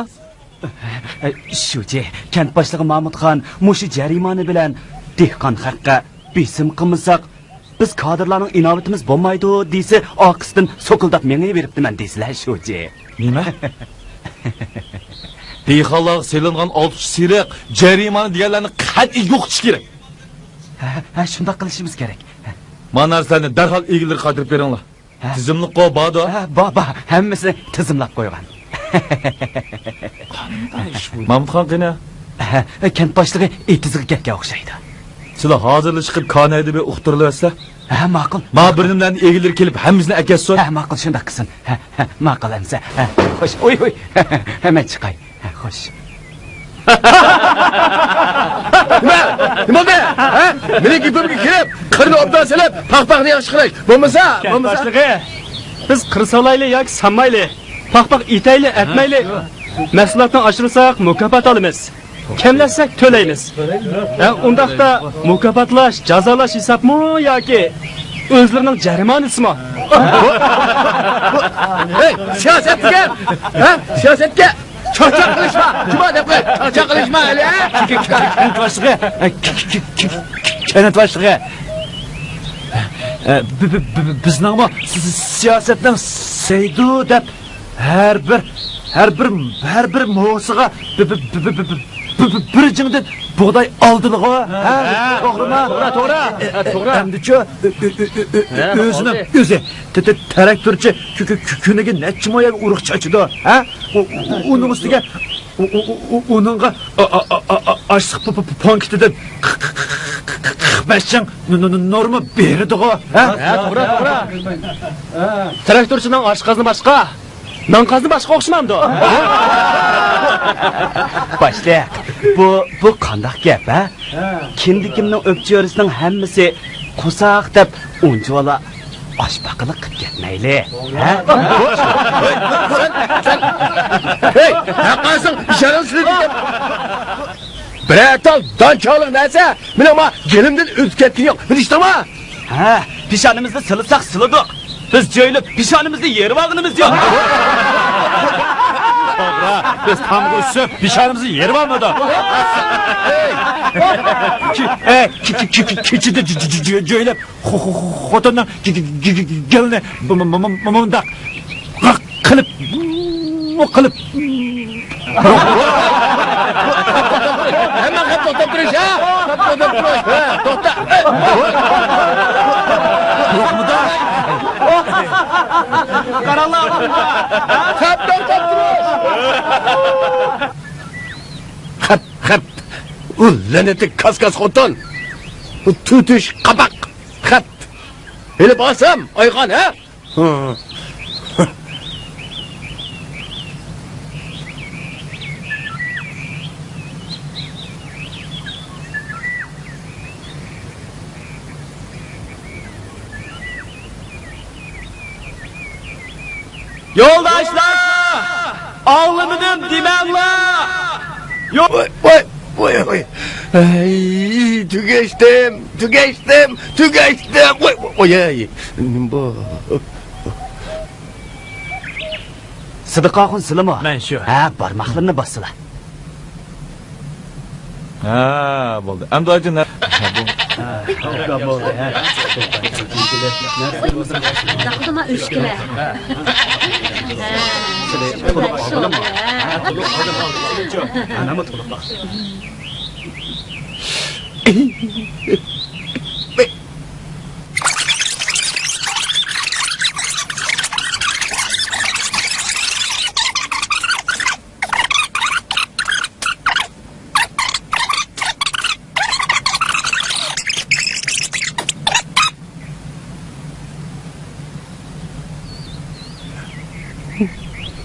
شۇجى، كەنت باشلىقى مامۇتخان مۇشۇ جەرىمانە بىلەن دېھقان خەققە بېسىم قىلمىساق، بىز كادىرلارنىڭ ئىناۋىتىمىز بولمايدۇ دېسە، ئارقىسىدىن سوكۇلداپ مېڭىۋېرىپتىمەن دېسىلە، شۇجى. نېمە؟ دېھقانلارغا سېلىنغان ئالتە يۈز سېرىق، جەرىمانە دېگەنلەرنى قەتئىي يوقىتىش كېرەك. ھە، ھە، شۇنداق قىلىشىمىز كېرەك. ما نەرسىلەرنى دەرھال ئىگىلىرىگە قايتۇرۇپ بېرىڭلار. ھە. تىزىملىققۇ باردا؟ ھە، بار، بار. ھەممىسىنى تىزىملاپ قويغان. مامۇتخان قېنى؟ ھە، كەنت باشلىقى ئېتىزغا كەتكەن ئوخشايدۇ. سىلەر ھازىرلا چىقىپ كانايدا بىر ئۇقتۇرۇلۇۋەتسە. ھە، ماقۇل. ما بىر نېمىلەرنى ئىگىلىرى كېلىپ ھەممىسىنى ئەكەتسۇن. ھە، ماقۇل، شۇنداق قىلسۇن. ھە، ھە، ماقۇل ئەمىسە. ھە، خوش. ئۇي، ئۇي. ھە، مەن چىقاي. ھە، خوش. نېمە؟ نېمە بولدى؟ ھە؟ مېنىڭ گېپىمگە كىرىپ، قىرنى ئوبدان سېلىپ، پاخپاقنى ياخشى قىلاي. بولمىسا، بولمىسا. باشلىقى، بىز قىر سالايلى ياكى سانمايلى، پاخپاق ئېتەيلى، ئەتمەيلى، مەھسۇلاتنى ئاشۇرساق مۇكاپات ئالىمىز. كەملەتسەك تۆلەيمىز. ھە، ئۇنداقتا مۇكاپاتلاش، جازالاش ھېسابمۇ ياكى ئۆزلىرىنىڭ جەرىمانىسىمۇ؟ ھەي، سىياسەت دېگەن! ھە؟ سىياسەتكە چاقچاق قىلىشما! جۇما دەپ قوي، چاقچاق قىلىشما ھېلى، ھە؟ كەنت باشلىقى، كەنت باشلىقى. بىزنىڭمۇ سىياسەتنىڭ سەيدۇ دەپ ھەر بىر، ھەر بىر، ھەر بىر موسىغا بىر، بىر، بىر جىڭدىن بۇغداي ئالدىلىغۇ، ھە؟ ھە، توغرىما؟ توغرا، توغرا. ئە، ئە، توغرا. ئەمدىچۇ، ئۆ-، ئۆ-، ئۆ-، ئۆ-، ئۆ-، ھە، ئۆزىنىڭ، ئالدى. ئۆزى، تە-، تە-، تراكتورچى كۈ-، كۈ-، كۈ-، كۈنىگە نەچچە مو يەرگە ئۇرۇق چاچىدۇ، ھە؟ ئۇ-، ئۇ-، ئۇ-، ئۇنىڭ ئۈستىگە ئۇ-، ئۇ-، ئۇ-، ئۇ-، ئۇنىڭغا ئا-، ئا-، ئا-، ئا-، ئا-، ئاشلىق پ-، پ-، پ-، پونكىتىدىن قىرىق بەش جىڭ ن-، ن-، ن-، نورما بېرىدىغۇ، ھە؟ ھە، توغرا، توغرا. تراكتورچىنىڭ ئاشقازىنى باشقا، نان قازىنى باشقا ئوخشىمامدۇ؟ باشلىق، بۇ، بۇ قانداق گەپ، ھە؟ كىندىكىمنىڭ ئۆپچۆرىسىنىڭ ھەممىسى قورساق دەپ ئۇنچىۋالا ئاشپاقىلىق قىپ كەتمەيلى، ھە؟ ھەي، ھەققاسىڭ، ئىشانىڭ سىلىدىكەن. بىرەر تال دانچالىق نەرسە مېنىڭ ما گېلىمدىن ئۆتۈپ كەتكىنى يوق. بىلىشتىڭما؟ ھە، پېشانىمىزنى سىلىساق سىلىدۇق. بىز جۆيلۈپ پېشانىمىزنى يېرىۋالغىنىمىز يوق. توغرا، بىز تامغا ئۈسۈپ پېشانىمىزنى يېرىۋالمىدۇق. كېچىدە جۆيلۈپ خو-، خو-، خو-، خوتۇننىڭ گېلىنى مۇنداق قىلىپ، قىلىپ. ھەممە خەپ توختاپ تۇرۇش، ھە؟ خەپ توختاپ تۇرۇش، ھە؟ توختا. قاراڭلار، خەپ، خەپ، خەپ. ئۇ لەنەتلىك كاس-كاس خوتۇن. ئۇ تۈتۈش قاپاق. خەپ. ئېلىپ ئالسام، ئايغان، ھە؟ يولداشلار! ئاڭلىمىدىم دېمەڭلار! يو- ۋاي، ۋاي، ۋاي، ۋاي. ئەي، تۈگەشتىم، تۈگەشتىم، تۈگەشتىم. ۋاي، ۋاي، ۋاي، ئەي. نېمە بۇ؟ سىدىق ئاخۇن سىلىمۇ؟ مەن شۇ. ھە، بارماقلىرىنى باسسىلا. ھە، بولدى. ئەمدى ئايجان، ھە، بۇ- داقىدىما ئۆچكىلە. ھە.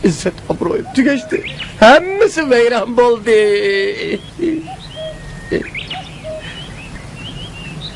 ئىززەت ئابرۇيۇم تۈگەشتى. ھەممىسى ۋەيران بولدى.